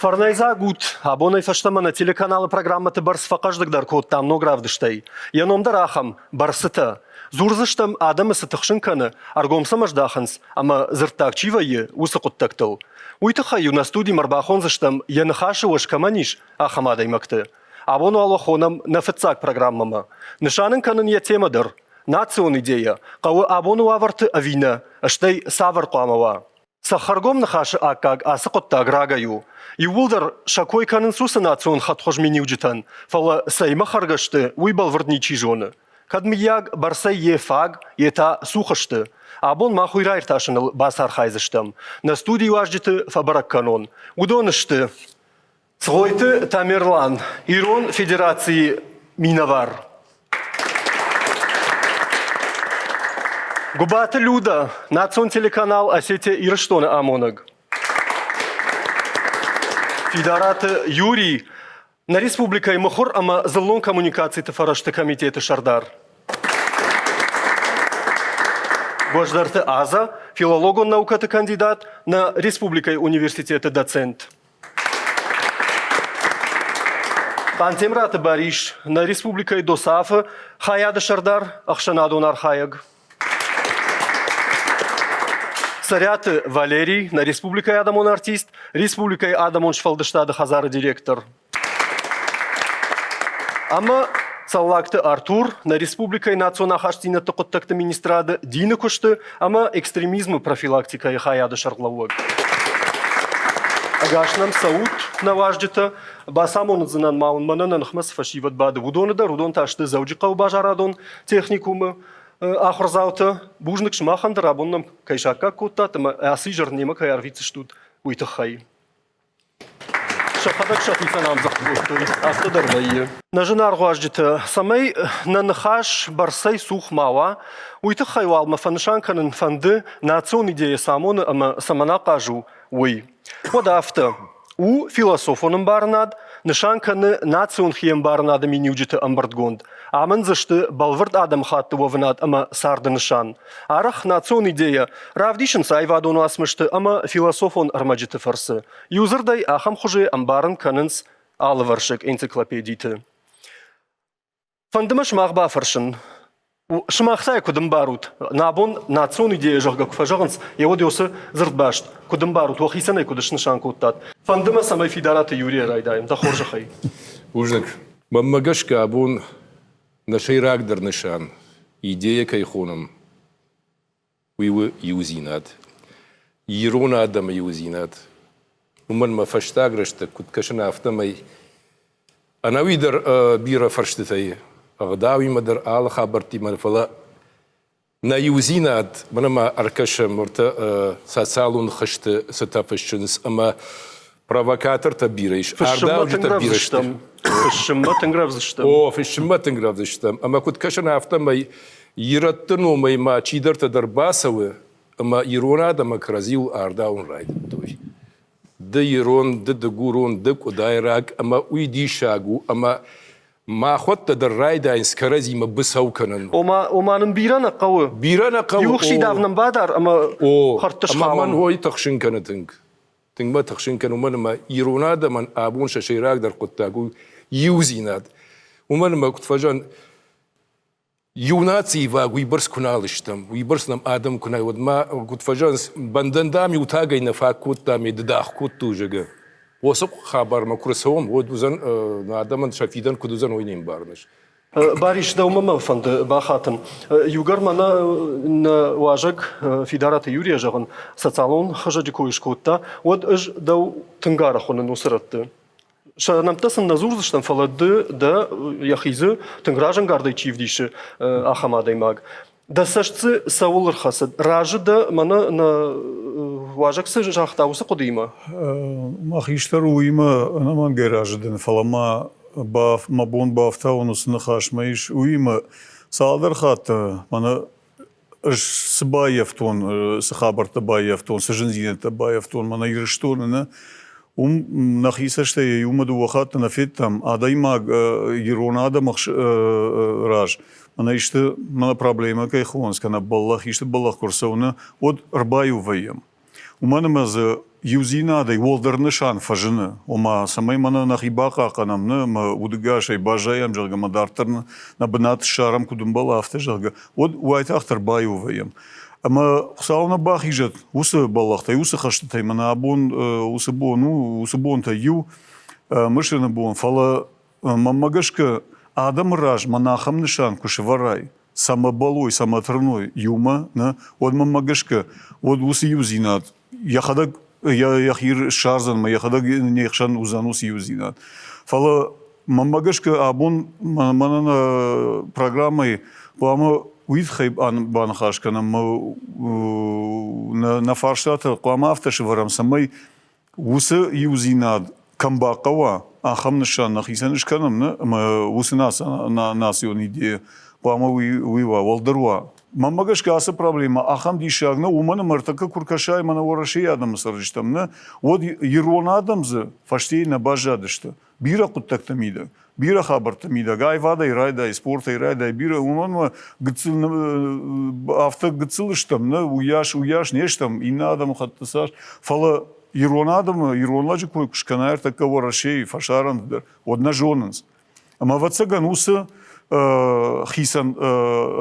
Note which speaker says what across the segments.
Speaker 1: Фӕрнӕйдзаг ут! Абонӕй фӕстӕмӕ нӕ телеканалы программӕты бӕрц фӕхъӕздыгдӕр кодтам ног равдыстӕй. Йӕ ном дӕр ахӕм – Бӕрцытӕ. Дзурдзыстӕм, адӕмы цы тыхсын кӕны, ӕргом цӕмӕ здахынц ӕмӕ дзырддаг чи вӕййы, уыцы хъуыддӕгтыл. Уый тыххӕй-иу нӕ студимӕ ӕрбахондзыстӕм, йӕ ныхасы уӕз кӕмӕн ис, ахӕм адӕймӕгты. Абон уал уӕ хонӕм нӕ фыццаг программӕмӕ. Нысан ын кӕнын йӕ темӕ дӕр – национ идейӕ, хъӕуы абоны уавӕрты ӕви нӕ, стӕй цавӕр хъуамӕ уа. Цӕххӕргом ныхасы аккаг ацы хъуыддаг рагӕй у. Иууылдӕр сӕ кой кӕнынц уыцы национ хӕдхуыз миниуджытӕн, фӕлӕ цӕимӕ хӕргӕ сты, уый бӕлвырд ничи зоны. Кӕд, мыййаг, бӕрцӕй йе фаг, йе та цух сты. Абон мах уый раиртасыныл бацархайдзыстӕм. Нӕ студийы уазджыты фӕбӕрӕг кӕнон. Уыдон сты Цгъойты Тамерлан, Ирон Федерацийы минӕвар. Гуыбаты Люда, национ телеканал Осетия-Ирыстоны амонӕг. Фидараты Юрий, нӕ республикӕйы мыхуыр ӕмӕ дзыллон коммуникациты фӕрӕзты комитеты сӕрдар. Гуӕздӕрты Аза, филологон наукӕты кандидат, нӕ республикӕйы университеты доцент. Хъантемыраты Барис, нӕ республикӕйы ДОСААФ-ы хайады сӕрдар, ӕхсӕнадон архайӕг. Цӕриаты Валерий, нӕ республикӕйы адӕмон артист, республикӕйы адӕмон сфӕлдыстады хӕдзары директор. Ӕмӕ Цӕллагты Артур, нӕ республикӕйы национ ахастдзинӕдты хъуыддӕгты министрады дины куысты ӕмӕ экстремизмы профилактикӕйы хайады сӕргълӕууӕг. Ӕгас нӕм цӕут, нӕ уазджытӕ. Бацамондзынӕн ма уын мӕнӕ нӕ ныхмӕ цы фӕсивӕд бады, уыдоны дӕр. Уыдон та сты Дзӕуджыхъӕуы базарадон техникумы ахуырдзаутӕ. Бузныг сымахӕн дӕр, абон нӕм кӕй саккаг кодтат ӕмӕ ацы изӕр немӕ кӕй арвитдзыстут, уый тыххӕй. Сӕхӕдӕг сӕхицӕн ӕмдзӕгъд кодтой, афтӕ дӕр вӕййы. Нӕ зынаргъ уазджытӕ, цӕмӕй нӕ ныхас бӕрцӕй цух ма уа, уый тыххӕй уал мӕ фӕнысан кӕнын фӕнды, национ идейӕ цы амоны ӕмӕ цӕмӕн ахъаз у, уый. Уӕдӕ афтӕ, у философон ӕмбарынад, нысан кӕны национ хиӕмбарынады миниуджыты ӕмбырдгонд, амынд дзы сты бӕлвырд адӕмыхатты уӕвынад ӕмӕ царды нысан. Арӕх национ идейӕ равдисынц аивадон уацмысты ӕмӕ философон ӕрмӕджыты фӕрцы. Иудзырдӕй, ахӕм хуызы ӕмбарын кӕнынц алывӕрсыг энциклопедиты. Фӕнды мӕ сымах бафӕрсын, сымах та куыд ӕмбарут, нӕ абон национ идейӕ, зӕгъгӕ, куы фӕзӕгъынц, йе уӕд уыцы дзырдбаст куыд ӕмбарут, уӕхицӕн ӕй куыд снысан кодтат? Фӕнды мӕ, цӕмӕй Фидараты Юрийӕ райдайӕм, дӕ хорзӕхӕй.
Speaker 2: Бузныг. Мӕнмӕ гӕсгӕ, абон нӕ сӕйрагдӕр нысан, идейӕ кӕй хонӕм, уый у иудзинад. Ирон адӕмы иудзинад. Уымӕн мӕ фӕстаг рӕстӕг куыд кӕсын, афтӕмӕй ӕнӕуи дӕр бирӕ фӕрстытӕй, ӕгъдауимӕ дӕр, алы хабӕрттимӕ, фӕлӕ нӕ иудзинад, мӕнӕ ма ӕркӕсӕм, уӕртӕ социалон хызты цытӕ фыссынц ӕмӕ провокатортӕ бирӕ ис, ардауджытӕ бирӕ сты.
Speaker 1: Фыссынмӕ тынг рӕвдз стӕм.
Speaker 2: О, фыссынмӕ тынг рӕвдз стӕм. Ӕмӕ куыд кӕсын, афтӕмӕй ирӕтты номӕй ма чидӕртӕ дӕр бацӕуы, ӕмӕ ирон адӕмы кӕрӕдзиуыл ардауын райдыдтой. Ды ирон, ды дыгурон, ды къуыдайраг, ӕмӕ уый диссаг у, ӕмӕ махуӕттӕ дӕр райдайынц кӕрӕдзимӕ быцӕу кӕнын.
Speaker 1: Ома, ома нын бирӕ нӕ хъӕуы.
Speaker 2: Бирӕ нӕ хъӕуы.
Speaker 1: Иу ӕхсидав нӕм бадар ӕмӕ хӕрдты
Speaker 2: схауӕм. Ӕмӕ мӕн уый тыхсын кӕны тынг. Тынг мӕ тыхсын кӕны, уымӕн ӕмӕ ирон адӕмӕн абон сӕ сӕйрагдӕр хъуыддаг у иудзинад. Уымӕн ӕмӕ куыд фӕзӕгъын, иу нацийы ваг уыйбӕрц куы нал стӕм, уыйбӕрц нӕм адӕм куы нӕ уӕд ма куыд фӕзӕгъынц, бӕндӕн дам иу тагӕй нӕ фаг кодта, ме дыдагъ кодтой, зӕгъгӕ. Уыцы хабармӕ куы рцӕуӕм, уӕд уыдзӕн адӕмӕн сӕ фидӕн куыд уыдзӕн, уый не мбарынц.
Speaker 1: Барис, дӕумӕ мӕ фӕнды бахатын. Иугӕр мӕнӕ нӕ уазӕг Фидараты Юрийӕ зӕгъын, социалон хызӕджы кой скодта, уӕд ӕз дӕу тынг арӕх уынын уыцы рӕтты. Сӕ нӕмттӕ сын нӕ дзурдзыстӕм, фӕлӕ ды дӕ йӕхи дзы тынг разӕнгардӕй чи вдисы, ахӕм адӕймаг. Дӕ цӕст дзы цӕуыл ӕрхӕцыд? Разы дӕ мӕнӕ нӕ уазӕг цы загъта, уыцы хъуыдыимӕ?
Speaker 3: Мӕ хистӕр уыимӕ ӕнӕмӕнгӕй разы дӕн, фӕлӕ ма мӕ бон бафтауын уыцы ныхасмӕ ис, уыимӕ цалдӕр хатты мӕнӕ ӕз цы баййӕфтон, цы хабӕрттӕ баййӕфтон, цы зындзинӕдтӕ баййӕфтон мӕнӕ Ирыстоны, нӕ, уым нӕхи цӕстӕй иумӕ дыууӕ хатты нӕ федтам, адӕймаг ирон адӕмы раз мӕнӕ исты мӕнӕ проблемӕ кӕй хонынц, кӕнӕ бӕллӕх, исты бӕллӕх куы рцӕуы, нӕ, уӕд ӕрбаиу вӕййӕм. Уымӕн ӕмӕ дзы иудзинадӕй уӕлдӕр нысан фӕзыны, ома цӕмӕй мӕнӕ нӕхи бахъахъхъӕнӕм, нӕ ӕмӕ удӕгасӕй баззайӕм, зӕгъгӕ, ӕмӕ дарддӕр нӕ бынат ссарӕм, куыд ӕмбӕлы, афтӕ, зӕгъгӕ, уӕд уайтагъддӕр баиу вӕййӕм. Ӕмӕ Хуыцау нӕ бахизӕд уыцы бӕллӕхтӕй, уыцы хӕстытӕй, мӕнӕ абон уыцы бон у, уыцы бонтӕй иу мысыны бон, фӕлӕ мӕнмӕ гӕсгӕ адӕмы раз мӕн ахӕм нысан куы сӕвӕрай, цӕмӕ бӕлой, цӕмӕ тырной иумӕ, нӕ, уӕд мӕнмӕ гӕсгӕ, уӕд уыцы иудзинад йӕхӕдӕг йӕхи ссардзӕн ӕмӕ йӕхӕдӕг не хсӕн уыдзӕн уыцы иудзинад. Фӕлӕ мӕнмӕ гӕсгӕ абон мӕнӕн программӕйы хъуамӕ уый тыххӕй баныхас кӕнӕм, нӕ фарстатӕ хъуамӕ афтӕ сӕвӕрӕм, цӕмӕй уыцы иудзинад кӕм бахъӕуа, ахӕм нысан нӕхицӕн скӕнӕм, нӕ, ӕмӕ уыцы национ идея хъуамӕ уый уа, уӕлдӕр уа. Мӕнмӕ гӕсгӕ ацы проблемӕ ахӕм диссаг нӕ, уымӕн ӕмӕ ӕртӕккӕ куы ркӕсай мӕнӕ Уӕрӕсейы адӕмы цӕрджытӕм, нӕ, уӕд ирон адӕм дзы фӕстейы нӕ баззадысты. Бирӕ хъуыддӕгты мидӕг, бирӕ хабӕртты мидӕг, аивадӕй райдай, спортӕй райдай, бирӕ, уымӕн ӕмӕ гыццыл, афтӕ гыццыл стӕм, нӕ, уыйас, уыйас не стӕм, иннӕ адӕмыхӕтты цас, фӕлӕ ирон адӕмы, ирон лӕджы кой куы скӕнай ӕртӕккӕ Уӕрӕсейы фӕсарӕнты дӕр, уӕд нӕ зонынц. Ӕмӕ ӕвӕццӕгӕн уыцы хицӕн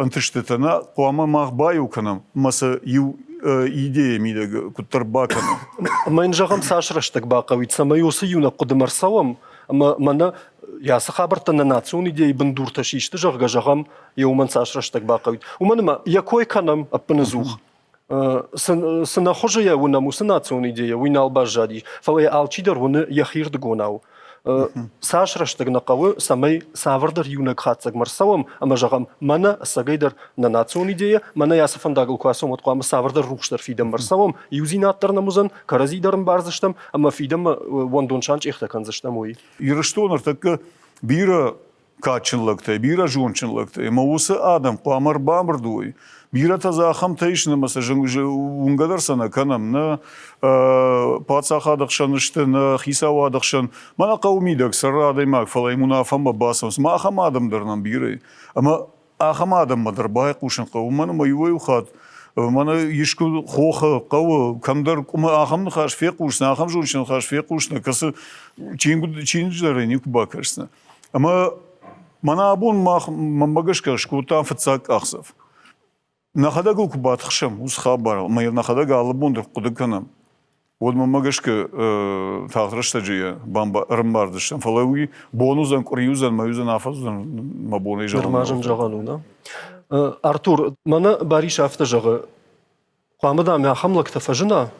Speaker 3: ӕнтыстытӕ нӕ хъуамӕ мах баиу кӕнӕм ӕмӕ сӕ иу идейӕ мидӕг куыддӕр бакӕнӕм.
Speaker 1: Ӕмӕ йын зӕгъӕм, цас рӕстӕг бахъӕуид, цӕмӕй уыцы иунӕг хъуыдымӕ ӕрцӕуӕм, ӕмӕ мӕнӕ йӕ цы хабӕрттӕ нӕ национ идейы бындуртӕ систы, зӕгъгӕ, зӕгъӕм, йӕ уымӕн цас рӕстӕг бахъӕуид. Уымӕн ӕмӕ йӕ кой кӕнӕм ӕппынӕдзух. Цы нӕ хуызы йӕ уынӕм, уыцы национ идейӕ, уый нал баззади, фӕлӕ йӕ алчидӕр уыны йӕхирдыгонау. Цас рӕстӕг нӕ хъӕуы, цӕмӕй цавӕрдӕр иунӕг хатдзӕгмӕ ӕрцӕуӕм ӕмӕ зӕгъӕм, мӕнӕ ӕцӕгӕйдӕр нӕ национ идейӕ, мӕнӕ ацы фӕндагыл куы ацӕуӕм, уӕд хъуамӕ цавӕрдӕр рухсдӕр фидӕнмӕ ӕрцӕуӕм, иудзинад дӕр нӕм уыдзӕн, кӕрӕдзи дӕр ӕмбардзыстӕм ӕмӕ фидӕнмӕ уӕндон санчъехтӕ кӕндзыстӕм, уый.
Speaker 3: Ирыстон ӕртӕккӕ бирӕ кадджын лӕгтӕй, бирӕ зондджын лӕгтӕй, ӕмӕ уыцы адӕм хъуамӕ ӕрбамбырд уой. Бирӕтӕ дзы ахӕмтӕ ис, ӕмӕ сӕ уынгӕ дӕр сӕ нӕ кӕнӕм, нӕ паддзахады хсӕн сты, нӕ хицауады хсӕн. Мӕнӕ хъӕуы мидӕг цӕры адӕймаг, фӕлӕ йын уынаффӕмӕ бацӕуынц. Ма ахӕм адӕм дӕр нӕм бирӕ и. Ӕмӕ ахӕм адӕммӕ дӕр байхъусын хъӕуы, уымӕн ӕмӕ иуӕй-иу хатт мӕнӕ искуы хохы, хъӕуы, кӕмдӕр къуымы ахӕм ныхас фехъусдзынӕ, ахӕм зондджын ныхас фехъусдзынӕ, кӕцы чиныджы дӕр ӕй никуы бакӕсдзынӕ. Ӕмӕ мӕнӕ абон мах, мӕнмӕ гӕсгӕ, скодтам фыццаг къахдзӕф. Нӕхӕдӕг ыл куы батыхсӕм уыцы хабарыл, ӕмӕ йӕ нӕхӕдӕг алы бон дӕр хъуыды кӕнӕм, уӕд мӕнмӕ гӕсгӕ тагъд рӕстӕджы йӕ ӕрӕмбардзыстӕм. Фӕлӕ уый бон уыдзӕн, къуыри уыдзӕн, мӕй уыдзӕн, афӕдз уыдзӕн, мӕ бонӕй зӕгъын.
Speaker 1: Нырма зын зӕгъӕн у, нӕ? Артур, мӕнӕ Барис афтӕ зӕгъы, хъуамӕ дӕм ахӕм лӕгтӕ фӕзына,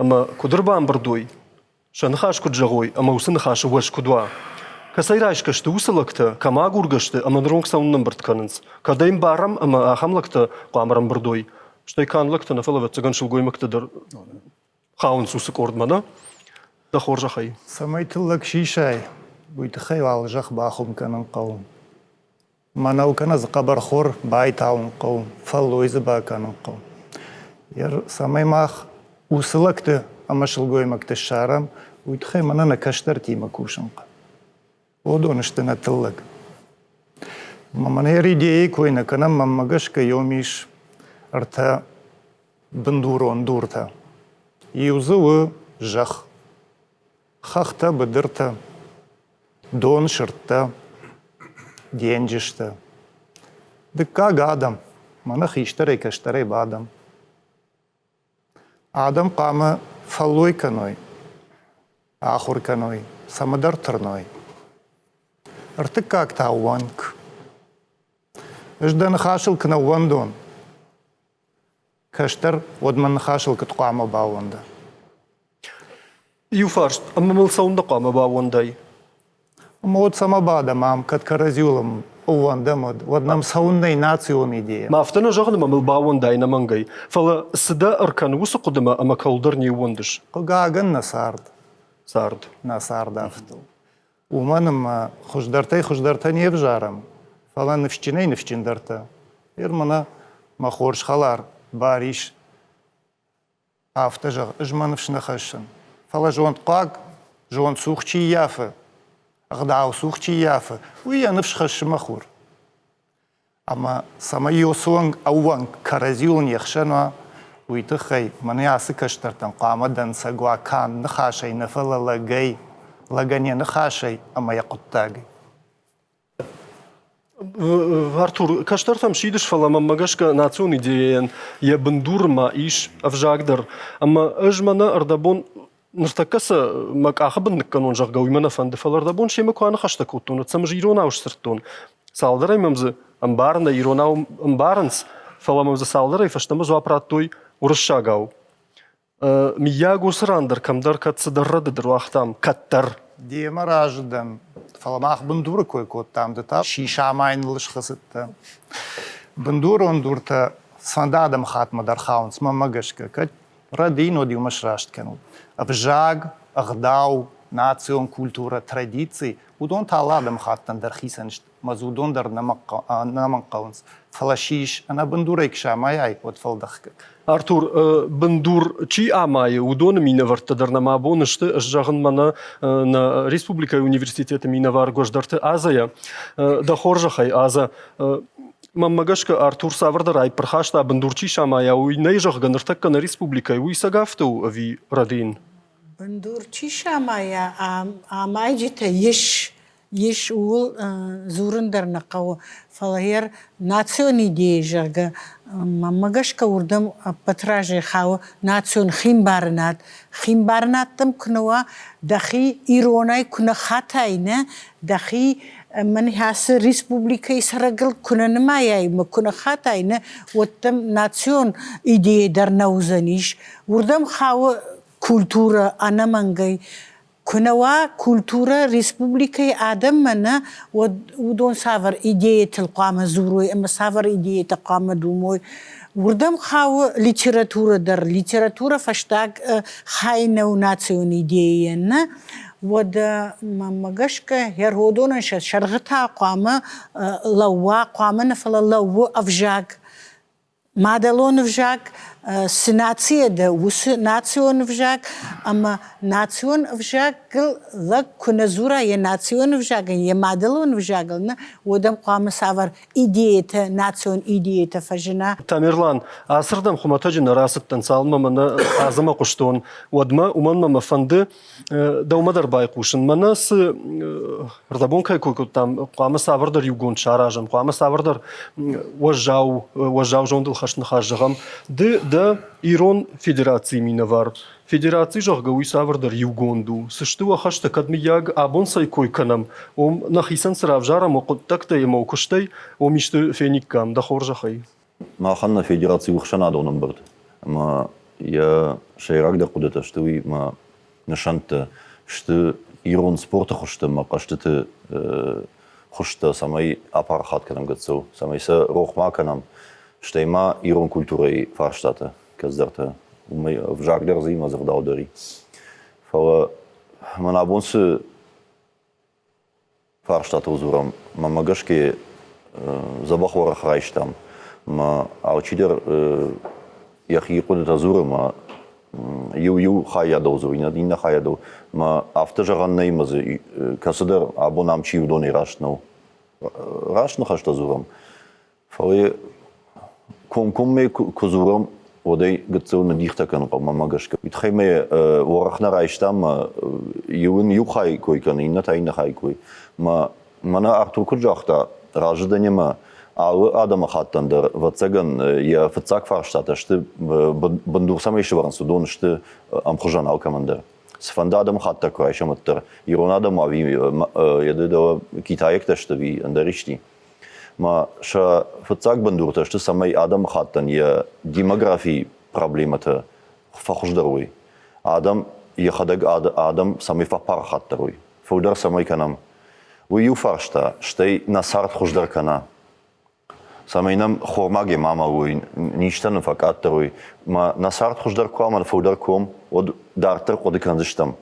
Speaker 1: ӕмӕ куыд ӕрбамбырд уой, сӕ ныхас куыд зӕгъой ӕмӕ уыцы ныхасы уӕз куыд уа. Кӕцӕй райсгӕ сты уыцы лӕгтӕ, кӕм агургӕ сты ӕмӕ ныронг цӕуын ӕмбырд кӕнынц? Кӕд ӕй ӕмбарӕм ӕмӕ ахӕм лӕгтӕ хъуамӕ ӕрӕмбырд уой? Стӕй канд лӕгтӕ нӕ, фӕлӕ ӕвӕццӕгӕн сылгоймӕгтӕ дӕр хауынц уыцы къордмӕ, нӕ? Дӕ хорзӕхӕй.
Speaker 4: Цӕмӕй тыллӕг сисай, уый тыххӕй уал зӕхх бахуым кӕнын хъӕуы. Мӕнӕу кӕнӕ дзы хъӕбӕрхор байтауын хъӕуы, фӕллой дзы бакӕнын хъӕуы. Цӕмӕй мах уыцы лӕгты ӕмӕ сылгоймӕгты ссарӕм, уый тыххӕй мӕнӕ нӕ кӕстӕртимӕ кусын хъӕуы. Уыдон сты нӕ тыллӕг. Мӕнӕ идейы кой нӕ кӕнӕм, мӕнмӕ гӕсгӕ йом ис ӕртӕ бындурон дуртӕ. Иу дзы у зӕхх. Хӕхтӕ, быдыртӕ, дон, сырдтӕ, денджызтӕ. Дыккаг адӕм, мӕнӕ хистӕрӕй-кӕстӕрӕй бадӕм. Адӕм хъуамӕ фӕллой кӕной, ахуыр кӕной, цӕмӕдӕр тырной. Ӕртыккаг та ӕууӕнк. Ӕз дӕ ныхасыл куы нӕ ууӕндон, кӕстӕр, уӕд мӕ ныхасыл куыд хъуамӕ баууӕнда?
Speaker 1: Иу фарст, ӕмӕ мыл цӕуыннӕ хъуамӕ баууӕндай?
Speaker 4: Ӕмӕ уӕд цӕмӕ бадӕм ам, кӕд кӕрӕдзиуыл ӕууӕндӕм, уӕд, уӕд нӕм цӕуыннӕ национ идея?
Speaker 1: Ма афтӕ нӕ зӕгъын, ӕмӕ мыл баууӕндай ӕнӕмӕнгӕй, фӕлӕ цы дӕ ӕркӕны уыцы хъуыдымӕ ӕмӕ кӕуылдӕр не ууӕндыс?
Speaker 4: Хъыгагӕн, нӕ цард.
Speaker 1: Цард.
Speaker 4: Нӕ цард афтӕ у. Уымӕн ӕмӕ хуыздӕртӕй хуыздӕртӕ не взарӕм, фӕлӕ ныфсджынӕй ныфсджындӕртӕ. Ир мӕнӕ мӕ хорз хӕлар Барис афтӕ зӕгъ, ӕз мӕ ныфс нӕ хӕссын. Фӕлӕ зондхъуаг, зондцух чи ййафы, ӕгъдауцух чи ййафы, уый йӕ ныфс хӕссы мӕ хур. Ӕмӕ цӕмӕй Иосуанг ӕууӕнк кӕрӕдзиуыл не хсӕн уа, Уый тыххӕй мӕнӕ ацы кӕстӕртӕн хъуамӕ дӕнцӕг уа канд ныхасӕй нӕ, фӕлӕ лӕгӕй, лӕгӕн йӕ ныхасӕй ӕмӕ йӕ хъуыддагӕй.
Speaker 1: Артур, кӕстӕртӕм сидыс, фӕлӕ мӕнмӕ гӕсгӕ национ идейӕйӕн йӕ бындурмӕ ис ӕвзаг дӕр. Ӕмӕ ӕз мӕнӕ ӕрдӕбон ныртӕккӕ сӕ мӕ къахы бын ныккӕнон, зӕгъгӕ, уый мӕ нӕ фӕнды, фӕлӕ ӕрдӕбон семӕ куы аныхӕстӕ кодтон, уӕд сӕм ӕз иронау сдзырдтон. Цалдӕрӕй мӕм дзы ӕмбарын, иронау ӕмбарынц, фӕлӕ мӕм дзы цалдӕрӕй фӕстӕмӕ дзуапп радтой уырыссагау. Мыййаг уыцы ран дӕр кӕмдӕр кӕд цыдӕр рӕдыд ӕруагътам, кӕддӕр.
Speaker 4: Демӕ разы дӕн, фӕлӕ мах бындуры кой кодтам, ды та сисамайыныл схӕцыдтӕ. Бындурон дуртӕ цӕнды адӕмыхатмӕ дӕр хауынц, мӕнмӕ гӕсгӕ. Кӕд рӕдийын, уӕд иумӕ сраст кӕнут. Ӕвзаг, ӕгъдау, национ культурӕ, традици, уыдон та алы адӕмыхаттӕн дӕр хицӕн сты. Ӕмӕ дзы уыдон дӕр нӕмӕнг хъӕуынц. Фӕлӕ сис ӕнӕбындурӕй куы самайай, уӕд фӕлдӕхгӕ.
Speaker 1: Артур, бындур чи амайы, уыдоны минӕвӕрттӕ дӕр нӕм абон сты, ӕз зӕгъын мӕнӕ нӕ республикӕйы университеты минӕвар Гуӕздӕрты Азӕйӕ. Дӕ хорзӕхӕй, Азӕ, мӕнмӕ гӕсгӕ, Артур цавӕрдӕр аипп ӕрхаста, бындур чи самайа, уый нӕй, зӕгъгӕ, ныртӕккӕ нӕ республикӕйы, уый цӕгӕфты у ӕви рӕдийын?
Speaker 5: Бындур чи самайа, амайджытӕ ис. Ис, ууыл дзурын дӕр нӕ хъӕуы, фӕлӕ йӕ национ идейӕ, зӕгъгӕ, мӕнмӕ гӕсгӕ уырдӕм ӕппӕт разӕй хауы национ химбарынад. Химбарынад дӕм куы нӕ уа, дӕхи иронӕй куы нӕ хатай, нӕ, дӕхи мӕн ацы республикӕйы цӕрӕгыл куы нӕ нымайай ӕмӕ куы нӕ хатай, нӕ, уӕд дӕм национ идейӕ дӕр нӕ уыдзӕнис. Уырдӕм хауы культурӕ ӕнӕмӕнгӕй. Куы нӕ уа культурӕ республикӕйы адӕммӕ нӕ, уӕд уыдон цавӕр идеятыл хъуамӕ дзурой ӕмӕ цавӕр идеятӕ хъуамӕ думой. Уырдӕм хауы литературӕ дӕр. Литературӕ фӕстаг хай нӕу национ идейӕйӕн, нӕ? Уӕдӕ мӕнмӕ гӕсгӕ йӕ родонӕн сӕ сӕргъы та хъуамӕ лӕууа, хъуамӕ нӕ, фӕлӕ лӕууы ӕвзаг. Мадӕлон ӕвзаг цы нацийӕ дӕ, уыцы национ ӕвзаг ӕмӕ национ ӕвзагыл лӕг куы нӕ дзура йӕ национ ӕвзагӕн, йӕ мадӕлон ӕвзагыл нӕ, уӕд ӕм хъуамӕ цавӕр идеятӕ, национ идеятӕ фӕзына.
Speaker 1: Тамерлан, ацырдӕм хуымӕтӕджы нӕ рацыдтӕн, цалынмӕ мӕнӕ азымӕ хъуыстон, уӕдмӕ, уымӕн мӕ мӕ фӕнды дӕумӕ дӕр байхъусын. Мӕнӕ цы рдӕбон кӕй кой кодтам, хъуамӕ цавӕрдӕр иугонд саразӕм, хъуамӕ цавӕрдӕр уӕззау, уӕззау зондыл хӕст ныхас зӕгъӕм. Ды дӕ Ирон Федерацийы минӕвар. Федераци, зӕгъгӕ, уый цавӕрдӕр иугонд у. Цы сты уӕ хӕстӕ, кӕд мыййаг абон цӕй кой кӕнӕм, уым нӕхицӕн цы равзарӕм уӕ хъуыддӕгтӕй ӕмӕ уӕ куыстӕй, уым исты фениккам, дӕ хорзӕхӕй.
Speaker 6: Махӕн нӕ федераци у ӕхсӕнадон ӕмбырд, ӕмӕ йӕ сӕйрагдӕр хъуыдытӕ сты уый, ӕмӕ нысӕнттӕ сты ирон спорты хуызтӕ ӕмӕ хъӕзтыты хуызтӕ, цӕмӕй апарахат кӕнӕм гыццыл, цӕмӕй сӕ рох ма кӕнӕм, стӕй ма ирон культурӕйы фарстатӕ кӕцыдӕртӕ, уымӕй ӕвзаг дӕр дзы ӕмӕ дзы ӕгъдау дӕр и. Фӕлӕ мӕн абон цы Фарстатыл дзурӕм. Мӕнмӕ гӕсгӕ дзӕбӕх уӕрӕх райстам. Мӕ алчидӕр йӕхи хъуыдытӕ дзуры мӕ иу иу хайадыл дзуры, иннӕ хайадыл. Мӕ афтӕ зӕгъӕн нӕй мӕ дзы кӕцыдӕр абон ам чи уыдонӕй раст нӕу. Раст ныхӕстӕ дзурӕм. Фӕлӕ комкоммӕ куы дзурӕм, уӕд ӕй гыццыл ныддихтӕ кӕнын хъӕуы мӕнмӕ гӕсгӕ. Уый тыххӕй мӕ уӕрӕх нӕ райстам, иу ын иу хай кой кӕны, иннӕ та иннӕ хай кой. Мӕ мӕнӕ Артур куыд загъта, разы дӕн ӕмӕ алы адӕмыхаттӕн дӕр, ӕвӕццӕгӕн, йӕ фыццаг фарстатӕ сты, бындур цӕмӕй сӕвӕрынц, уыдон сты ӕмхуызӕн алкӕмӕн дӕр. Цыфӕнды адӕмыхатт дӕр куы райсӕм, уӕддӕр ирон адӕм ӕви китайӕгтӕ сты ӕви ӕндӕр исти. Ма сӕ фыццаг бындуртӕ сты, цӕмӕй адӕмыхаттӕн йӕ демографийы проблемӕтӕ фӕхуыздӕр уой. Адӕм йӕхӕдӕг адӕм цӕмӕй фӕпарахатдӕр уой, фылдӕр цӕмӕй кӕнӕм. Уый иу фарста, стӕй нӕ цард хуыздӕр кӕна. Цӕмӕй нӕм хормагӕй ма мӕлой, низтӕ нын фӕкъаддӕр уой. Ма нӕ цард хуыздӕр куы уа ӕмӕ фылдӕр куы уӕм, уӕд дарддӕр хъуыды кӕндзыстӕм.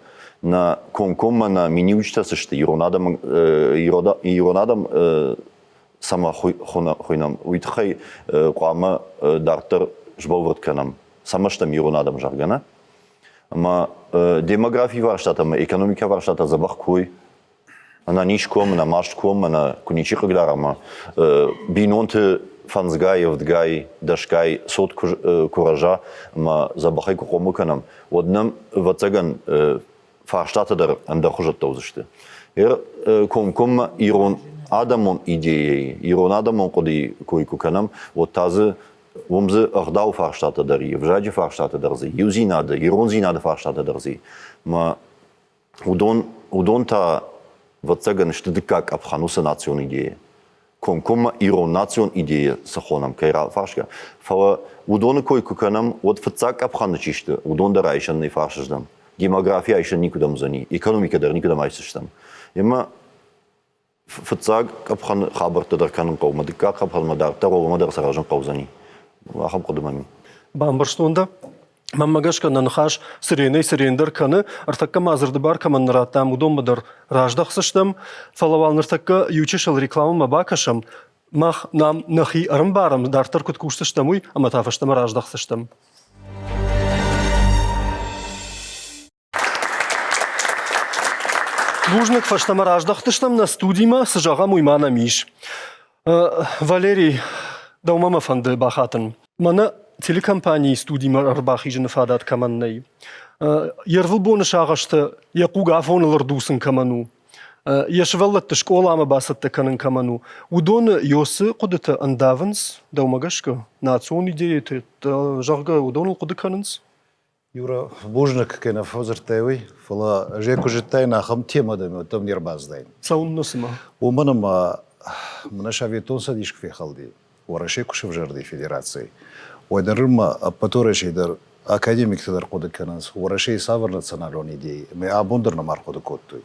Speaker 6: Нӕ комкоммӕ нӕ миниуджытӕ цы сты, ирон адӕм, ирон адӕм цӕмӕ хуыйнӕм, уый тыххӕй хъуамӕ дарддӕр сбӕлвырд кӕнӕм, цӕмӕ стӕм ирон адӕм, зӕгъгӕ, нӕ? Ӕмӕ демографийы фарстатӕ ӕмӕ экономикӕ фарстатӕ дзӕбӕх куы уой, ӕнӕ низ ком, ӕнӕ маст ком, ӕнӕ куы ничи хъыгдара ӕмӕ бинонты фӕндзгай, ӕвдгай, дӕсгай цот куы рӕза ӕмӕ дзӕбӕхӕй куы хъомыл кӕнӕм, уӕд нӕм, ӕвӕццӕгӕн, фарстатӕ дӕр ӕндӕрхуызӕттӕ уыдзысты. Комкоммӕ ирон адӕмон идейӕйы, ирон адӕмон хъуыдыйы кой куы кӕнӕм, уӕд та дзы уым дзы ӕгъдауы фарстатӕ дӕр и, ӕвзаджы фарстатӕ дӕр дзы, иудзинады, ирондзинады фарстатӕ дӕр дзы и. Мӕ уыдон, уыдон та, ӕвӕццӕгӕн, сты дыккаг къӕпхӕн уыцы национ идейӕ. Комкоммӕ ирон национ идейӕ цы хонӕм, кӕй рафарсгӕ. Фӕлӕ уыдоны кой куы кӕнӕм, уӕд фыццаг къӕпхӕны чи сты, уыдон дӕр айсӕн нӕ фарсыздӕм. Демографи айсӕн никуыдӕм уыдзӕни, экономикӕ дӕр никуыдӕм айсдзыстӕм. Ӕмӕ фыццаг къӕпхӕны хабӕрттӕ дӕр кӕнын хъӕуы, мӕ дыккаг къӕпхӕнмӕ дарддӕр уӕлӕмӕ дӕр саразын хъӕудзӕни. Ахӕм хъуыды мӕм и.
Speaker 1: Бамбӕрстон дӕ. Мӕнмӕ гӕсгӕ нӕ ныхас цыренӕй-цырендӕр кӕны, ӕртӕккӕ ма дзырды бар кӕмӕн нӕ радтам, уыдонмӕ дӕр раздӕхдзыстӕм. Фӕлӕ уал ныртӕккӕ иучысыл рекламӕмӕ бакӕсӕм, мах нӕм нӕхи ӕрӕмбарӕм, дарддӕр куыд кусдзыстӕм, уый, ӕмӕ та фӕстӕмӕ раздӕхдзыстӕм. Бузныг, фӕстӕмӕ раздӕхтыстӕм нӕ студимӕ, цы зӕгъӕм, уый ма нӕм ис. Валерий, дӕумӕ мӕ фӕнды бахатын. Мӕнӕ телекомпанийы студимӕ ӕрбахизыны фадат кӕмӕн нӕй, йе рвылбоны сагъӕсты йӕ хъуг афоныл ӕрдуцын кӕмӕн у, йӕ сывӕллӕтты скъоламӕ бацӕттӕ кӕнын кӕмӕн у, уыдоны Йосы хъуыдытӕ ӕндавынц, дӕумӕ гӕсгӕ, национ идеяты, зӕгъгӕ, уыдоныл хъуыды кӕнынц?
Speaker 7: Юра, бузныг кӕй нӕ фӕдзырдтай уый, фӕлӕ ӕз ӕй куы зыдтаин, ахӕм темӕ дӕм уӕддӕр не рбацыдаин.
Speaker 1: Цӕуыннӕ цымӕ?
Speaker 7: Уымӕн ӕмӕ мӕнӕ Советон Цӕдис куы фехӕлди, Уӕрӕсе куы сӕвзӕрди федерацийы, уӕд нырма ӕппӕт Уӕрӕсейы дӕр академиктӕ дӕр хъуыды кӕнынц, Уӕрӕсейы цавӕр националон идейы, ӕмӕ абон дӕр нӕма ӕрхъуыды кодтой.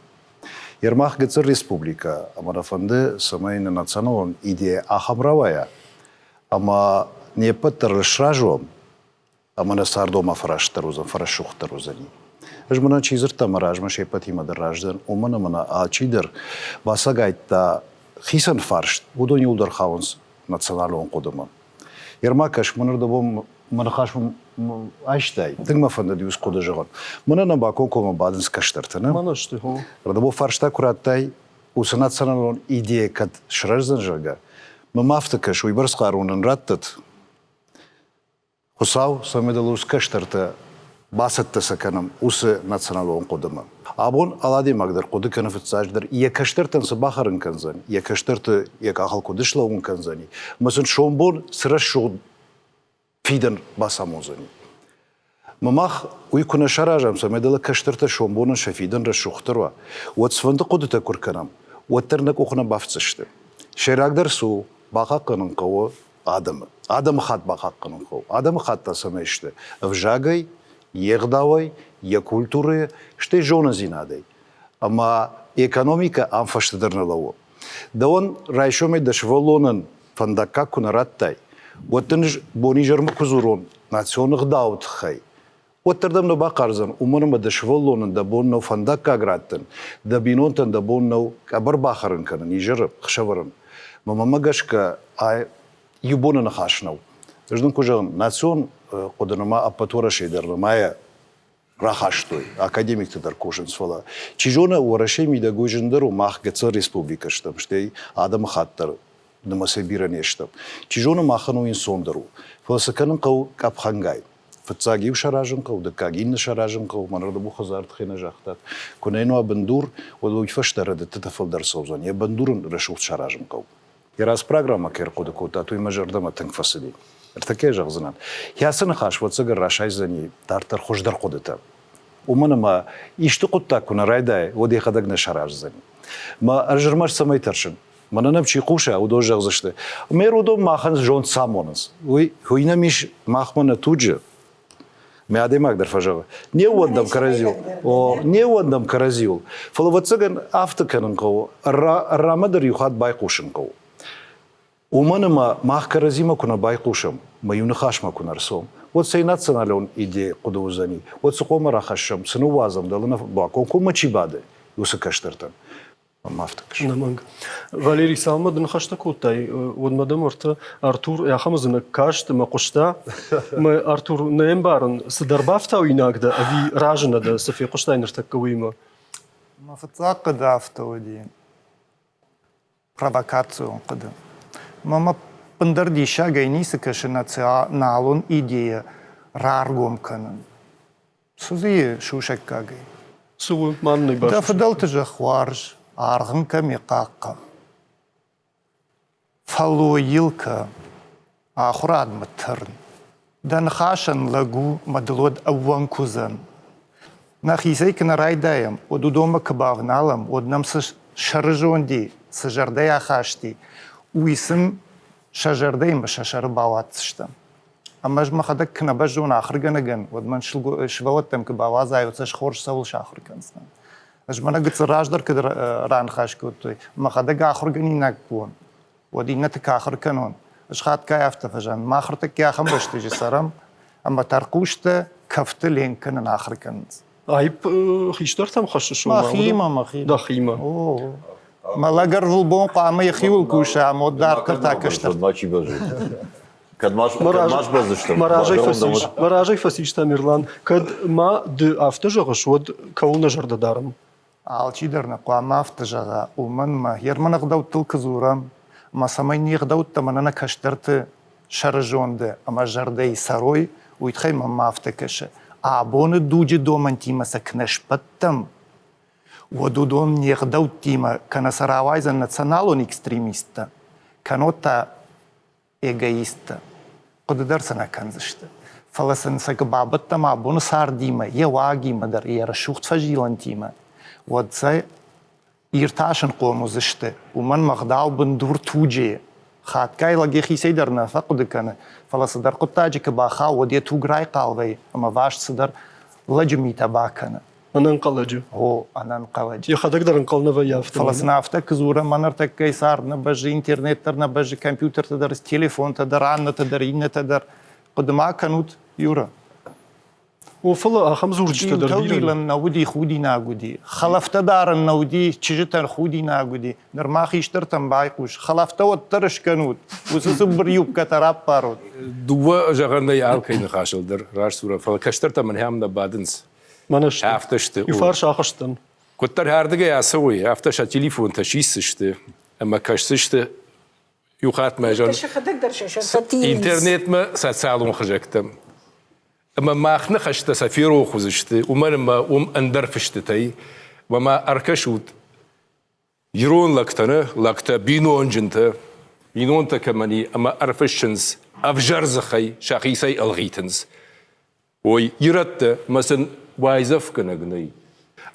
Speaker 7: Ермах гыццыл республикӕ, ӕмӕ нӕ фӕнды, цӕмӕй нӕ националон идея ахӕм рауайа, ӕмӕ не ппӕт дӕр сразы уӕм, ӕмӕ нӕ цардомӕ фӕрастдӕр уыдзӕн, фӕрӕсугъддӕр уыдзӕни. Ӕз мӕнӕ чи дзырдта мӕ размӕ се ппӕтимӕ дӕр раздӕр, уымӕн ӕмӕ нӕ алчидӕр бацагайдта хицӕн фарст, уыдон иуылдӕр хауынц националон хъуыдымӕ. Ерма кӕс, мӕн ӕрдӕбон мӕ ныхас айстай, тынг мӕ фӕндыд иу хъуыды зӕгъын. Мӕнӕ нӕ бакомкоммӕ бадынц кӕстӕртӕ, нӕ?
Speaker 1: Мӕнӕ сты, хо.
Speaker 7: Ӕрдӕбон фарста куы радтай, уыцы националон идея кӕд сырӕздзӕн, зӕгъгӕ, мӕм афтӕ кӕс, уыйбӕрц хъару нын раттӕд, Хуыцау, цӕмӕй дыл ус кӕстӕртӕ бацӕттӕ сӕ кӕнӕм уыцы националон хъуыдымӕ. Абон адӕймаг дӕр хъуыды кӕны фыццаджыдӕр, йӕ кӕстӕртӕн цы бахӕрын кӕндзӕн, йӕ кӕстӕрты йӕ къахыл куыд слӕууын кӕндзӕни, ӕмӕ сын сомбон цы рӕсугъд фидӕн бацамондзӕни. Мӕ мах уый куы нӕ саразӕм, цӕмӕй дӕлӕ кӕстӕртӕ сомбонӕн сӕ фидӕн рӕсугъддӕр уа, уӕд цыфӕнды хъуыдытӕ куы ркӕнӕм, уӕддӕр нӕ къухы нӕ бафтдзысты. Сӕйрагдӕр цы у, бахъахъхъӕнын хъӕуы адӕмы. Адӕмыхатт бахъахъхъӕнын хъӕуы. Адӕмыхатт та цӕмӕй сты? Ӕвзагӕй, йе гъдауӕй, йӕ культурӕйӕ, стӕй зонындзинадӕй. Ӕмӕ экономикӕ ам фӕстӕдӕр нӕ лӕууы. Дӕуӕн райсомӕй дӕ сывӕллонӕн фӕндаггаг куы нӕ радтай, уӕд дын бонизӕрмӕ куы дзурон национ ӕгъдауы тыххӕй, уӕддӕр дӕм нӕ бахъардзӕн, уымӕн ӕмӕ дӕ сывӕллонӕн дӕ бон нӕу фӕндаггаг раттын, дӕ бинонтӕн дӕ бон нӕу къӕбӕр бахӕрын кӕнын изӕры, ӕхсӕвӕрын. Мӕ мӕмӕ гӕсгӕ, ай иу боны ныхас нӕу. Ӕз дын куы зӕгъын, национ хъуыды нырма ӕппӕт Уӕрӕсейы дӕр нырмайӕ рахастой, академиктӕ дӕр кусынц, фӕлӕ чи зоны, Уӕрӕсейы мидӕг уый зындӕр у, мах гыццыл республикӕ стӕм, стӕй адӕмыхатт дӕр нымӕцӕй бирӕ не стӕм. Чи зоны, махӕн уый ӕнцондӕр у. Фӕлӕ цы кӕнын хъӕуы къӕпхӕнгай? Фыццаг иу саразын хъӕуы, дыккаг иннӕ саразын хъӕуы, мӕнырдӕм у хӕдзар тыххӕй нӕ загътат. Куы нӕ йын уа бындур, уӕд уый фӕстӕ рӕдыдтытӕ фылдӕр цӕудзӕн. Йӕ бындур ын рӕсугъд саразын хъӕуы. Йӕ раз программӕ кӕй ӕрхъуыды кодтат, уый мӕ зӕрдӕмӕ тынг фӕцыди. Ӕртӕккӕ зӕгъдзынӕн. Кӕцы ныхас ӕвӕццӕгӕн расайдзӕни дарддӕр хуыздӕр хъуыдытӕ. Уымӕн ӕмӕ исты хъуыддаг куы нӕ райдайа, уӕд йӕхӕдӕг нӕ сараздзӕни. Мӕ ӕз ӕрмӕст цӕмӕй тӕрсын? Мӕнӕ нӕм чи хъуса, уыдон зӕгъдзысты, Мэр уыдон махӕн зонд цы амонынц? Уый, уый нӕм ис махмӕ нӕ туджы. Мӕ адӕймаг дӕр фӕзӕгъы, не ууӕндӕм кӕрӕдзиуыл. О, не ууӕндӕм кӕрӕдзиуыл. Фӕлӕ, ӕвӕццӕгӕн, афтӕ кӕнын хъӕуы, ӕррамӕ дӕр иу хатт байхъусын хъӕуы. Уымӕн ӕмӕ мах кӕрӕдзимӕ куы нӕ байхъусӕм, мӕ иу ныхасмӕ куы нӕ рцӕуӕм, уӕд цӕй националон идея хъуыды уыдзӕни, уӕд цы хъуамӕ рахӕссӕм, цы ныууадзӕм, дӕлӕ нӕ бакомкоммӕ чи бады, уыцы кӕстӕртӕн. Ӕмӕ афтӕ кӕсы.
Speaker 1: Ӕнӕмӕнг. Валерий, цалынмӕ ды ныхӕстӕ кодтай, уӕдмӕ дӕм ӕртӕ Артур ахӕм ӕдзынӕг каст ӕмӕ хъуыста. Мӕ Артур, нӕ ӕмбарын, цыдӕр бафтауинаг дӕ ӕви разы нӕ дӕ, цы фехъуыстай ныртӕккӕ уыимӕ?
Speaker 4: Мӕ фыццаг хъуыды афтӕ уыди, провокацион хъуыды. Мӕ мӕ. Ӕппындӕр диссагӕй ницы кӕсы националон идейӕ раргом кӕнын. Цы дзы и сусӕггагӕй?
Speaker 1: Цы у, ма нын ӕй
Speaker 4: Дӕ фыдӕлты зӕхх уарз, аргъ ын кӕм и, хъахъхъӕ. Фӕллойыл кӕ, ахуырадмӕ тырн. Дӕ ныхасӕн лӕг у мӕ дыл уӕд ӕууӕнк уыдзӕн. Нӕхицӕй куы нӕ райдайӕм, уӕд уыдонмӕ куы бавналӕм, уӕд нӕм цы сӕрызонд и, цы зӕрдӕйы ахаст и, уый сын сӕ зӕрдӕимӕ сӕ сӕры бауадздзыстӕм. Ӕмӕ ӕз мӕхӕдӕг куы нӕ бӕззон ахуыргӕнӕгӕн, уӕд мӕн сывӕллӕттӕм куы бауадзай, уӕд сӕ хорз цӕуыл сахуыр кӕндзынӕн. Ӕз мӕнӕ гыццыл раздӕр куыд раныхас кодтой, мӕхӕдӕг ахуыргӕнинаг куы уон, уӕд иннӕты куы ахуыр кӕнон, ӕз хатгай афтӕ фӕзӕгъын, мах ӕртӕккӕ ахӕм рӕстӕджы цӕрӕм, ӕмӕ тӕрхъустӕ кӕфты ленк кӕнын ахуыр кӕнынц.
Speaker 1: Аипп хистӕртӕм хӕссыс?
Speaker 4: Мӕхимӕ, мӕхимӕ.
Speaker 1: Дӕхимӕ.
Speaker 4: О, мӕ лӕг ӕрвылбон хъуамӕ йӕхиуыл куса, ӕмӕ уӕд дарддӕр та кӕстӕр.
Speaker 6: Ма чи бӕззы. Кӕд ма сбӕззыстӕм?
Speaker 1: Мӕ разӕй фӕцис Тамерлан. Кӕд ма ды афтӕ зӕгъыс, уӕд кӕуыл нӕ зӕрдӕ дарӕм?
Speaker 4: Алчидӕр нӕ хъуамӕ афтӕ зӕгъа, уымӕн ӕмӕ Ерманы ӕгъдӕуттыл куы дзурӕм, ӕмӕ цӕмӕй не гъдӕуттӕ мӕнӕ нӕ кӕстӕрты сӕрызонды ӕмӕ зӕрдӕйы цӕрой, уый тыххӕй мӕм афтӕ кӕсы. Абоны дуджы домӕнтимӕ сӕ куы нӕ сбӕттӕм, уӕд уыдон не гъдӕуттимӕ кӕнӕ сӕ рауайдзӕн националон экстремисттӕ, кӕннод та эгоисттӕ. Хъуыды дӕр сӕ нӕ кӕндзысты. Фӕлӕ сын сӕ куы бабӕттӕм абоны цардимӕ, йӕ уагимӕ дӕр, йӕ рӕсугъд фӕзилӕнтимӕ, уӕд сӕ иртасынхъом уыдзысты. Уымӕн мӕ ӕгъдау бындур туджы. Хатгай лӕг йӕхицӕй дӕр нӕ фӕхъуыды кӕны, фӕлӕ цыдӕр хъуыддаджы куы бахауы, уӕд йӕ туг райхъал вӕййы ӕмӕ васт цыдӕр лӕджы митӕ бакӕны.
Speaker 1: Ӕнӕнхъӕлӕджы.
Speaker 4: О, ӕнӕнхъӕлӕджы.
Speaker 1: Йӕхӕдӕг дӕр ӕнхъӕл нӕ вӕййы афтӕ.
Speaker 4: Фӕлӕ сын афтӕ куы дзурӕм, мӕ ныртӕккӕйы цард нӕ бӕззы, интернет дӕр нӕ бӕззы, компьютертӕ дӕр, телефонтӕ дӕр, аннӕтӕ дӕр, иннӕтӕ дӕр. Хъуыды ма кӕнут, Юра?
Speaker 1: О, фӕлӕ ахӕм дзурджытӕ дӕр бирӕ.
Speaker 4: нӕ уыди, худинаг уыди. Хӕлӕфтӕ дарын нӕ уыди, чызджытӕн худинаг уыди. Нырма хистӕртӕм байхъус. Хӕлӕфтӕ уӕддӕр скӕнут, уыцы цыбыр юбкӕтӕ раппарут.
Speaker 2: Дыууӕ зӕгъӕн нӕй алкӕй ныхасыл дӕр, раст дзурӕм, фӕлӕ кӕстӕртӕ мӕнӕ ам нӕ бадынц.
Speaker 1: Мӕнӕ сты.
Speaker 2: Афтӕ сты.
Speaker 1: Иу фарс ахызтӕн.
Speaker 2: Куыддӕр ардыгӕй ацӕуой, афтӕ сӕ телефонтӕ сисдзысты ӕмӕ кӕсдзысты иу хатт мӕ зӕгъын интернетмӕ социалон хызӕгтӕм. Ӕмӕ мах ныхӕстӕ сӕ ферох уыдзысты, уымӕн ӕмӕ уым ӕндӕр фыстытӕй. Ӕмӕ ма ӕркӕсут Ирон лӕгтӕ нӕ, лӕгтӕ бинонджынтӕ, бинонтӕ кӕмӕн и ӕмӕ ӕрфыссынц ӕвзӕр дзыхӕй, сӕхицӕй ӕлгъитынц. Ой, ирӕттӕ, мӕ сын уайдзӕфгӕнӕг нӕй.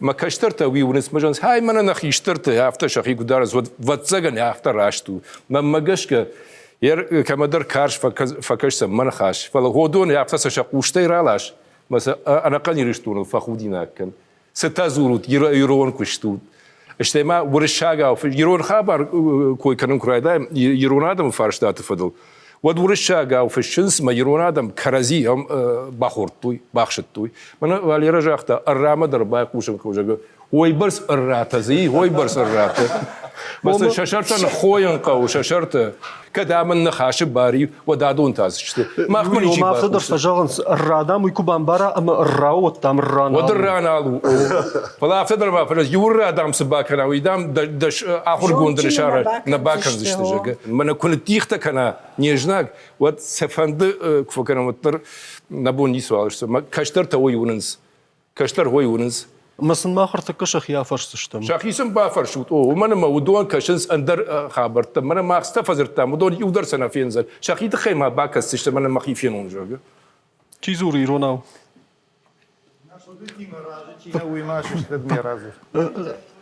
Speaker 2: Мӕ кӕстӕртӕ уый уынынц, мӕ зӕгъынц, хай, мӕнӕ нӕ хистӕртӕ афтӕ сӕхи куы дарынц, уӕд ӕвӕццӕгӕн афтӕ раст у. Мӕнмӕ гӕсгӕ, кӕмӕдӕр карз фӕкӕсдзӕн мӕ ныхас, фӕлӕ уыдон афтӕ сӕ сӕ хъустӕй ралас, мӕ сӕ ӕнӕхъӕн Ирыстоныл фӕхудинаг кӕн. Цытӕ дзурут, ирон куыст у. Стӕй ма уырыссагау, ирон хабар кой кӕнын куы райдайӕм, ирон адӕмы фарстаты фӕдыл, уӕд уырыссагау фыссынц, мӕ ирон адӕм кӕрӕдзи бахордтой, бахсыдтой. Мӕнӕ Валера загъта, ӕррамӕ дӕр байхъусын хъӕуы, зӕгъгӕ, уойбӕрц ӕрратӕ дзы и, уойбӕрц ӕрратӕ. Мӕ сын сӕ сӕртӕ ныххойын хъӕуы, сӕ сӕртӕ. Кӕд амын ныхасы бар и, уӕд адон та сты. Махмӕ ничи
Speaker 1: Афтӕ дӕр фӕзӕгъынц, ӕрра дам уый куы бамбара ӕмӕ ӕрра уӕд дам ӕрра нал
Speaker 2: Уӕд ӕрра нал у. Фӕлӕ афтӕ дӕр ма фӕзӕгъынц, иу ӕрра дам цы бакӕна, уый дам дӕ ахуыргонды нӕ бакӕндзысты, зӕгъгӕ. Мӕнӕ куы ныддихтӕ кӕна не знаг, уӕд сӕ фӕнды куы фӕкӕнӕм, уӕддӕр нӕ бон ницыуал сты. Кӕстӕртӕ уый уынынц. Кӕстӕр хой уынынц.
Speaker 1: Ӕмӕ сын мах ӕртӕккӕ сӕхи афӕрсдзыстӕм.
Speaker 2: Сӕхи сын бафӕрсут, о, уымӕн ӕмӕ уыдон кӕсынц ӕндӕр хабӕрттӕ. Мӕнӕ мах цытӕ фӕдзырдтам, уыдон иу дӕр сӕ нӕ фендзӕн. Сӕхи тыххӕй ма бакӕсдзысты, мӕнӕ мӕхи фенон, зӕгъгӕ.
Speaker 1: Чи дзуры иронау?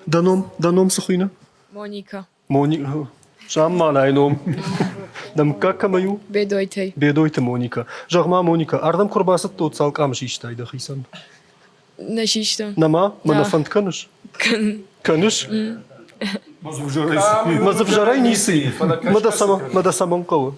Speaker 1: Дӕ ном, дӕ ном цы хуыйны?
Speaker 8: Моника.
Speaker 1: Моника. Замманайы ном. Дӕ мыггаг кӕмӕй у?
Speaker 8: Бедойтӕй.
Speaker 1: Бедойты Моника. Зӕгъ-ма, Моника, ардӕм куы ӕрбацыдтӕ, уӕд цал къамы систай дӕхицӕн?
Speaker 8: Нӕ систон.
Speaker 1: Нӕма? Мӕ нӕ фӕнд кӕныс? Кӕныс? Мӕ дзы взӕрӕй ницы и. Мӕ дӕ цӕмӕн хъӕуы?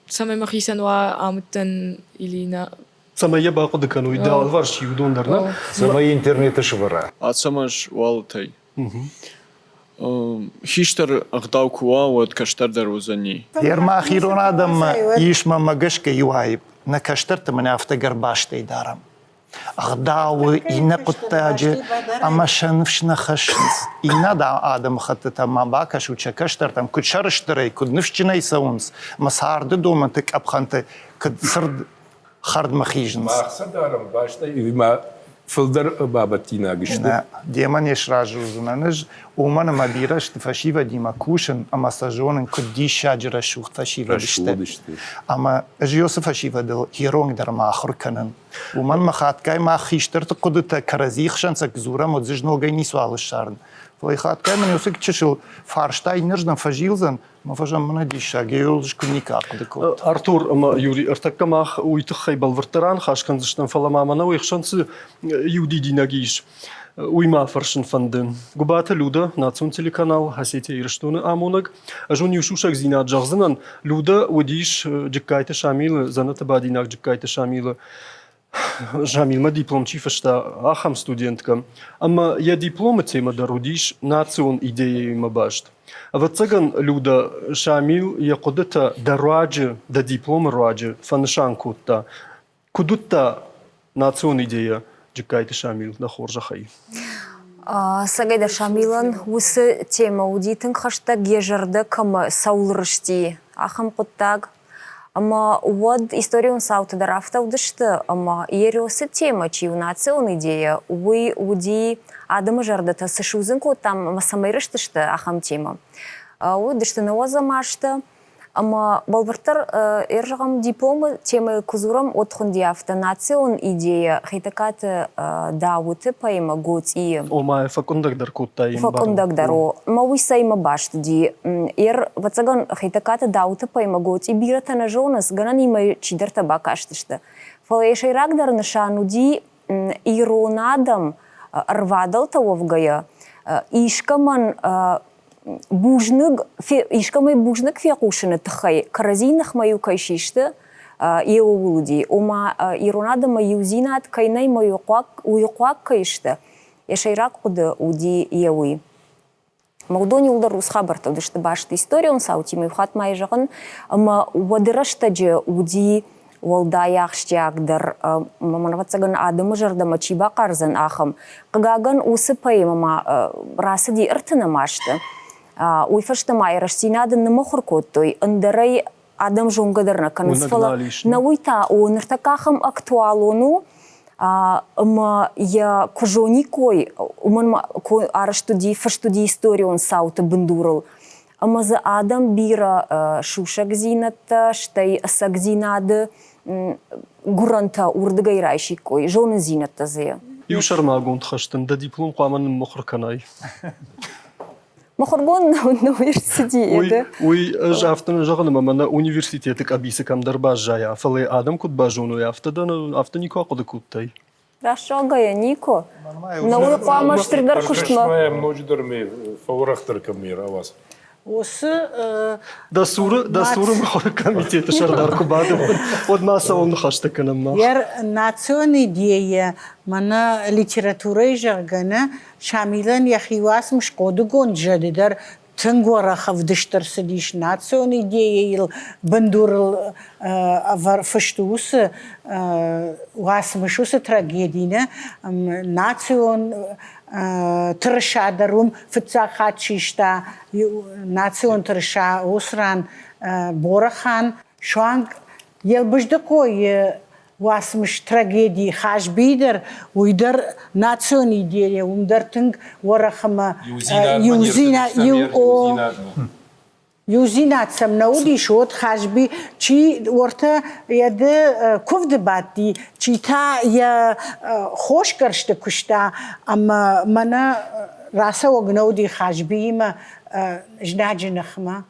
Speaker 8: Цӕмӕй мӕхицӕн уа амыдтӕн или нӕ
Speaker 1: Цӕмӕй йӕ бахъуыды кӕной, дӕ алыварс чи уыдон дӕр, нӕ?
Speaker 7: Цӕмӕй интернеты сывӕра.
Speaker 9: Ацӕмӕз Уалытӕй. Хистӕр ӕгъдау куы уа, уӕд кӕстӕр дӕр уыдзӕни.
Speaker 4: Ермах ирон адӕммӕ ис мӕнмӕ гӕсгӕ иу аипп. Нӕ кӕстӕрты мын афтӕ гӕрбастӕй дарӕм. Ӕгъдауы, иннӕ хъуыддаджы ӕмӕ сӕ ныфс нӕ хӕссынц. Иннӕ адӕмыхӕттытӕм ма бакӕсут сӕ кӕстӕртӕм, куыд сӕрыстырӕй, куыд ныфсджынӕй цӕуынц ӕмӕ царды домӕнты къӕпхӕнты куыд цырд хӕрдмӕ хизынц.
Speaker 2: Мах сӕ дарӕм бӕстӕ ма фылдӕр бабӕттинаг сты.
Speaker 4: Нӕ, демӕ не сразы уыдзынӕн ӕз, уымӕн ӕмӕ бирӕ сты фӕсивӕдимӕ кусын ӕмӕ сӕ зонын, куыд диссаджы рӕсугъд фӕсивӕд сты. Ӕмӕ ӕз уыцы фӕсивӕдыл иронг дӕр ма ахуыр кӕнын. Уымӕн мӕ хатгай мах хистӕрты хъуыдытӕ кӕрӕдзи хсӕн сӕ дзурӕм, уӕд дзы ногӕй ницуал ссарын. Фӕлӕ хатгай мын уыцы чысыл фарста иннӕрдӕм фӕзилдзӕн, мӕ фӕзӕн мын диссаг, йыл куы никуы ахъуыды кодта.
Speaker 1: Артур ӕмӕ Юрий, ӕртӕккӕ мах уый тыххӕй бӕлвырддӕр аныхас кӕндзыстӕм, фӕлӕ ма мӕнӕ уе хсӕн цы иу дидинӕг ис, уый ма фӕрсын фӕнды. Гуыбаты Люда, национ телеканал Осетия Ирыстоны амонӕг. Ӕз уын иу сусӕгдзинад зӕгъдзынӕн. Люда уыдис Джыккайты Шамилы, дзӕнӕты бадинаг Джыккайты Шамилы Шамилмӕ диплом чи фыста, ахӕм студенткӕ. Ӕмӕ йӕ дипломы темӕ дӕр уыдис национ идеяимӕ баст. Ӕвӕццӕгӕн, Люда, Шамил йӕ хъуыдытӕ дӕ руаджы, дӕ дипломы руаджы фӕнысан кодта. Куыд уыдта национ идея Джыккайты Шамил дӕ хорзӕхӕй?
Speaker 10: Цӕгӕйдӕр Шамилӕн уыцы темӕ уыди тынг хӕстӕг, йӕ зӕрдӕ кӕмӕ цӕуыл рысти, ахӕм хъуыддаг. Ӕмӕ уӕд историон цаутӕ дӕр афтӕ уыдысты, ӕмӕ Ересы темӕ чи у национ идея, уый уыди адӕмы зӕрдӕтӕ цы судзын кодта ӕмӕ цӕмӕй рыстысты, ахӕм темӕ. Уыдысты нӕуӕдзӕм азты. Ӕмӕ бӕлвырддӕр ӕрзӕгъӕм дипломы темӕйы куы дзурӕм, уӕд хуынди афтӕ национ идея Хетӕгкаты Дауыты поэмӕ Гоцъийы.
Speaker 1: Ома фӕкъуындӕгдӕр кодтай
Speaker 10: Фӕкъуындӕгдӕр у. Мӕ уый цӕимӕ баст уыди? Ӕвӕццӕгӕн, Хетӕгкаты Дауыты поэмӕ Гоцъи бирӕтӕ нӕ зонынц, гӕнӕн имӕ чидӕртӕ бакастысты. Фӕлӕ йӕ сӕйрагдӕр нысан уыди ирон адӕм ӕрвадӕлтӕ уӕвгӕйӕ искӕмӕн бузныг, искӕмӕй бузныг фехъусыны тыххӕй кӕрӕдзийы ныхмӕ-иу кӕй систы, йе ууыл уыди. Ома ирон адӕммӕ иудзинад кӕй нӕй ӕмӕ уый хъуаг кӕй сты, йӕ сӕйраг хъуыды уыди йе уый. Ӕмӕ уыдон иуылдӕр рус хабӕрттӕ уыдысты баст историон цаутимӕ, иу хатт ма йӕ зӕгъын, ӕмӕ уӕды рӕстӕджы уыди уӕлдай ахсджиагдӕр, мӕн ӕвӕццӕгӕн, адӕмы зӕрдӕмӕ чи бахъардзӕн, ахӕм. Хъыгагӕн, уыцы поэмӕ ма рацыди ӕртынӕм азты. Уый фӕстӕ ма йӕ рӕстдзинады ныммыхуыр кодтой, ӕндӕрӕй адӕм зонгӕ дӕр нӕ кӕнынц, фӕлӕ нӕ уый та о, ныртӕккӕ ахӕм актуалон у, ӕмӕ йӕ куы зониккой, уымӕн ма арӕзт уыди, фыст уыди историон цауты бындурыл. Ӕмӕ дзы адӕм бирӕ сусӕгдзинӕдтӕ, стӕй ӕцӕгдзинады гуырӕнтӕ уырдыгӕй райсиккой, зонындзинӕдтӕ дзы.
Speaker 1: Иу сӕрмагонд хӕс дын дӕ диплом хъуамӕ ныммыхуыр кӕнай.
Speaker 10: Мыхуыргонд нӕ ӕрцыди.
Speaker 1: Уый ӕз афтӕ нӕ зӕгъын, ӕмӕ мӕнӕ университеты къӕбицы кӕмдӕр баззайа, фӕлӕ адӕм куыд базоной, афтӕ дӕ афтӕ никуы ахъуыды кодтай.
Speaker 10: Раст зӕгъгӕйӕ, никуы. Нӕ уый хъуамӕ стырдӕр куыстмӕ.
Speaker 2: Ноджыдӕр ме фӕуӕрӕхдӕр кӕм ме рауадз.
Speaker 5: Уыцы
Speaker 1: Дӕ цуры, дӕ цуры мыхуыры комитеты сӕрдар куы бады, уӕд ма цӕуыл ныхӕстӕ кӕнӕм мах?
Speaker 5: Йӕ национ идейӕ мӕнӕ литературӕйы зӕгъгӕ нӕ, Шамилӕн йӕхи уацмыс хъодыгонд зӕды дӕр тынг уӕрӕх ӕвдыст ӕрцыдис национ идейӕйыл бындурыл фыст уыцы уацмыс, уыцы трагеди нӕ национ тырыса дӕр уым фыццаг хатт систа национ тырыса уыцы ран Борӕхан суанг Елбыздыхъойы уацмыс трагеди Хазби дӕр, уый дӕр национ идея, уым дӕр тынг уӕрӕх ӕмӕ иудзинад иудзинад сӕм нӕ уыдис, уӕд Хазби чи уӕртӕ йӕ ды куывды бадти, чи та йӕ хосгӕрсты куыста ӕмӕ мӕнӕ рацӕуӕг нӕ уыди Хазбиимӕ знаджы ныхмӕ.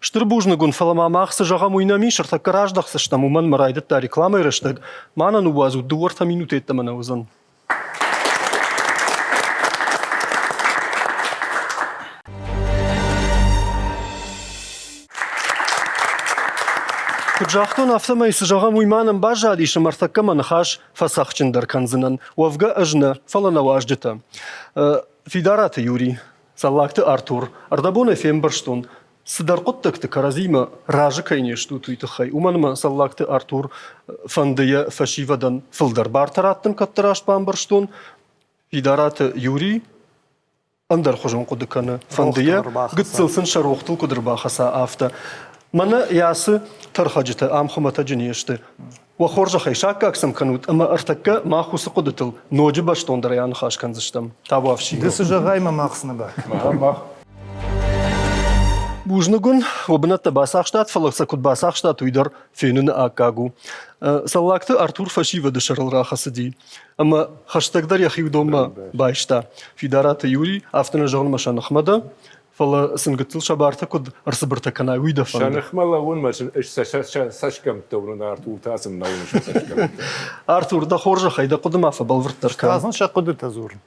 Speaker 1: Стыр бузныг уын, фӕлӕ ма мах цы зӕгъӕм, уый нӕм ис, ӕртӕккӕ раздӕхдзыстӕм, уымӕн мӕ райдыдта рекламӕйы рӕстӕг. Ма нӕ ныууадзут, дыууӕ-ӕртӕ минуты йеддӕмӕ нӕ уыдзӕн. Куыд загътон, афтӕмӕй цы зӕгъӕм, уый ма нӕм баззадис ӕмӕ ӕртӕккӕ мӕ ныхас фӕцӕхджындӕр кӕндзынӕн. Уӕвгӕ ӕз нӕ, фӕлӕ нӕ уазджытӕ. Фидараты Юрий, Цӕллагты Артур, ӕрдӕбонӕй фембӕрстон. Цыдӕр хъуыддӕгты кӕрӕдзимӕ разы кӕй не стут, уый тыххӕй. Уымӕн ӕмӕ Цӕллагты Артур фӕнды йӕ фӕсивӕдӕн фылдӕр бартӕ раттын, кӕддӕр раст бамбӕрстон. Фидараты Юрий ӕндӕрхуызон хъуыды кӕны. Фӕнды йӕ, гыццыл сын сӕ рохтыл куыд ӕрбахӕца, афтӕ. Мӕнӕ йӕ ацы тӕрхӕджытӕ ам хуымӕтӕджы не сты. Уӕ хорзӕхӕй, саккаг сӕм кӕнут ӕмӕ ӕртӕккӕ мах уыцы хъуыдытыл ноджы бӕстондӕрӕй аныхас кӕндзыстӕм. Табуафси.
Speaker 4: Ды цы зӕгъай, мӕ мах цы нӕ бакӕнӕм.
Speaker 1: Бузныг уын, уӕ бынӕттӕ бацахстат, фӕлӕ сӕ куыд бацахстат, уый дӕр феныны аккаг у. Цӕллагты Артур фӕсивӕды сӕрыл рахӕцыди ӕмӕ хӕстӕгдӕр йӕхи уыдонмӕ байста. Фидараты Юрий афтӕ нӕ зӕгъынмӕ сӕ ныхмӕ дӕ, фӕлӕ сын гыццыл сӕ бартӕ куыд ӕрцыбыртӕ кӕнай, уый дӕ фӕнды.
Speaker 2: Сӕ ныхмӕ лӕууынмӕ сын сӕ цӕсгӕмттӕ уынын, Артур та сын нӕ уыны сӕ цӕсгӕмттӕ.
Speaker 1: Артур, дӕ хорзӕхӕй, дӕ хъуыды ма фӕбӕлвырддӕр кӕн.
Speaker 4: Сын сӕ хъуыдытӕ дзурын.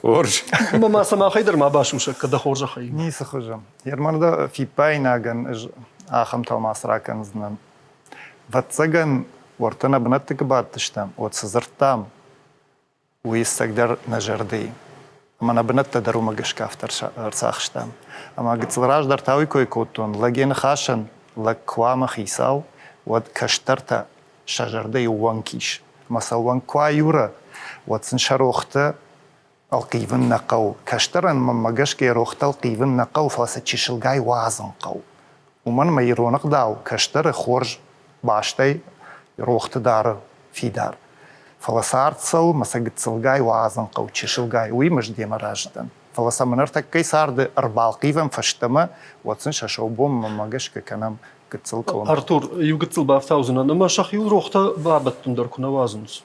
Speaker 2: Хорз.
Speaker 1: Ӕмӕ ма сӕ махӕй дӕр ма басусӕг кӕ дӕ хорзӕхӕй.
Speaker 4: Ницы хуызы. Ерман дӕ фиппаинагӕн ӕз ахӕм тӕлмац ракӕндзынӕн. Ӕвӕццӕгӕн, уӕртӕ нӕ бынӕтты куы бадтыстӕм, уӕд цы дзырдтам, уый ӕцӕгдӕр нӕ зӕрдӕйы. Ӕмӕ нӕ бынӕттӕ дӕр уымӕ гӕсгӕ афтӕ ӕрцахстам. Ӕмӕ гыццыл раздӕр та уый кой кодтон, лӕг йӕ ныхасӕн лӕг куы уа ӕмӕ хицау, уӕд кӕстӕртӕ сӕ зӕрдӕйы ууӕнк ис. Ӕмӕ сӕ ууӕнк куы аиура, уӕд сын сӕ рохтӕ ӕлхъивын нӕ хъӕуы. Кӕстӕрӕн мӕнмӕ гӕсгӕ йӕ рохтӕ ӕлхъивын нӕ хъӕуы, фӕлӕ сӕ чысылгай уадзын хъӕуы. Уымӕн ӕмӕ ирон ӕгъдау кӕстӕры хорз бастӕй рохты дары фидар. Фӕлӕ цард цӕуы мӕ сӕ гыццылгай уадзын хъӕуы, чысылгай. Уый мӕ демӕ разы дӕн. Фӕлӕ сӕ ныртӕккӕйы царды ӕрбалхъивӕм фӕстӕмӕ, уӕд сын сӕ саубонмӕ мӕ гӕсгӕ кӕнӕм гыццыл къуылымпы.
Speaker 1: Артур, иу гыццыл бафтаудзынӕн ӕмӕ сӕхиуыл рохтӕ бабӕттын дӕр куы нӕ уадзынц.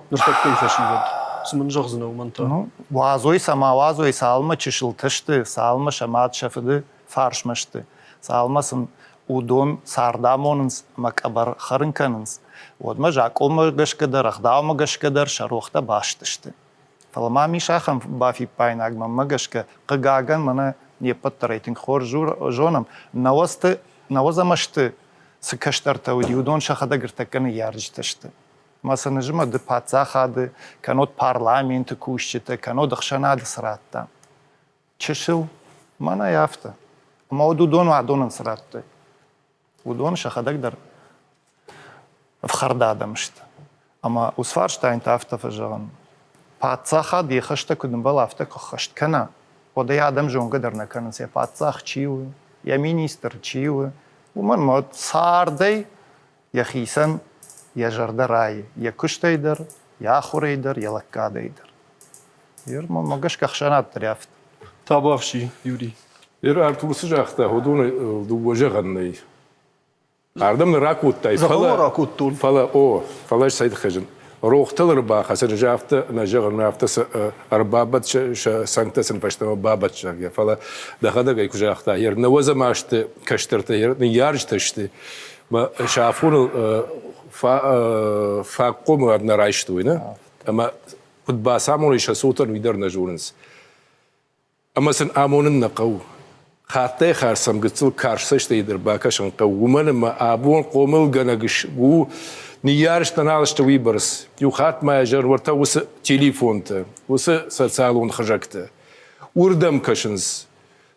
Speaker 1: Ныртӕккӕйы фӕсивӕд. Цы мын зӕгъдзынӕ уымӕн та?
Speaker 4: Ну, уадзой сӕ ма уадзой, цалынмӕ чысылтӕ сты, цалынмӕ сӕ мад сӕ фыды фарсмӕ сты, цалынмӕ сын уыдон цард амонынц ӕмӕ къӕбӕр хӕрын кӕнынц, уӕдмӕ закъонмӕ гӕсгӕ дӕр, ӕгъдаумӕ гӕсгӕ дӕр сӕ рохтӕ баст сты. Фӕлӕ мӕм ис ахӕм бафиппаинаг, мӕнмӕ гӕсгӕ, хъыгагӕн, мӕнӕ не ппӕт дӕр ӕй тынг хорз зонӕм, науӕдзты, науӕдз ӕмӕ сты, цы кӕстӕртӕ уыди, уыдон сӕхӕдӕг ӕртӕккӕ ныййарджытӕ сты. Ӕмӕ сын нызмӕ паддзахады, кӕннод парламенты кусджытӕ, кӕннод ӕхсӕнады цы радта. Чысыл, мӕнӕй афтӕ. Ӕмӕ уӕд уыдон адонӕн цы радтой? Уыдон сӕхӕдӕг дӕр ӕфхӕрд адӕм сты. Ӕмӕ уыцы фарстайӕн та афтӕ фӕзӕгъын, паддзахад йӕ хӕстӕ куыд ӕмбӕлы, афтӕ куы ххӕст кӕна, уӕд ӕй адӕм зонгӕ дӕр нӕ кӕнынц, йӕ паддзах чи у, йӕ министр чи у, уымӕн ӕмӕ цардӕй йӕхицӕн йӕ зӕрдӕ райы йӕ куыстӕй дӕр, йӕ ахуырӕй дӕр, йӕ лӕггадӕй дӕр. Мӕ гӕсгӕ ӕхсӕнад дӕр афтӕ.
Speaker 1: Табуафси, Юрий.
Speaker 2: Ир Артур цы загъта, уыдоны дыууӕ зӕгъӕн нӕй. Ардӕм нӕ ракодтай, фӕлӕ
Speaker 1: ракодтон.
Speaker 2: Фӕлӕ о, фӕлӕ цӕй тыххӕй зын. Рохтыл ӕрбахӕцын, афтӕ нӕ зӕгъын, афтӕ сӕ ӕрбабадт, сӕ цӕнгтӕ сын фӕстӕмӕ бабадт, зӕгъгӕ. Фӕлӕ дӕхӕдӕг ӕй куы загъта, нӕуӕдзӕм азты кӕстӕртӕ ныййарджытӕ сты, сӕ афоныл фаг хъомылад нӕ райстой, нӕ? Ӕмӕ куыд бацамоной сӕ цотӕн, уый дӕр нӕ зонынц. Ӕмӕ сын амонын нӕ хъӕуы. Хаттӕй-хатт сӕм гыццыл карз цӕстӕй дӕр бакӕсын хъӕуы, уымӕн ӕмӕ абон хъомылгӕнӕг у, ныййарджытӕ нал сты уыйбӕрц. Иу хатт ма йӕ зӕгъын, уӕртӕ уыцы телефонтӕ, уыцы социалон хызӕгтӕ. Уырдӕм кӕсынц.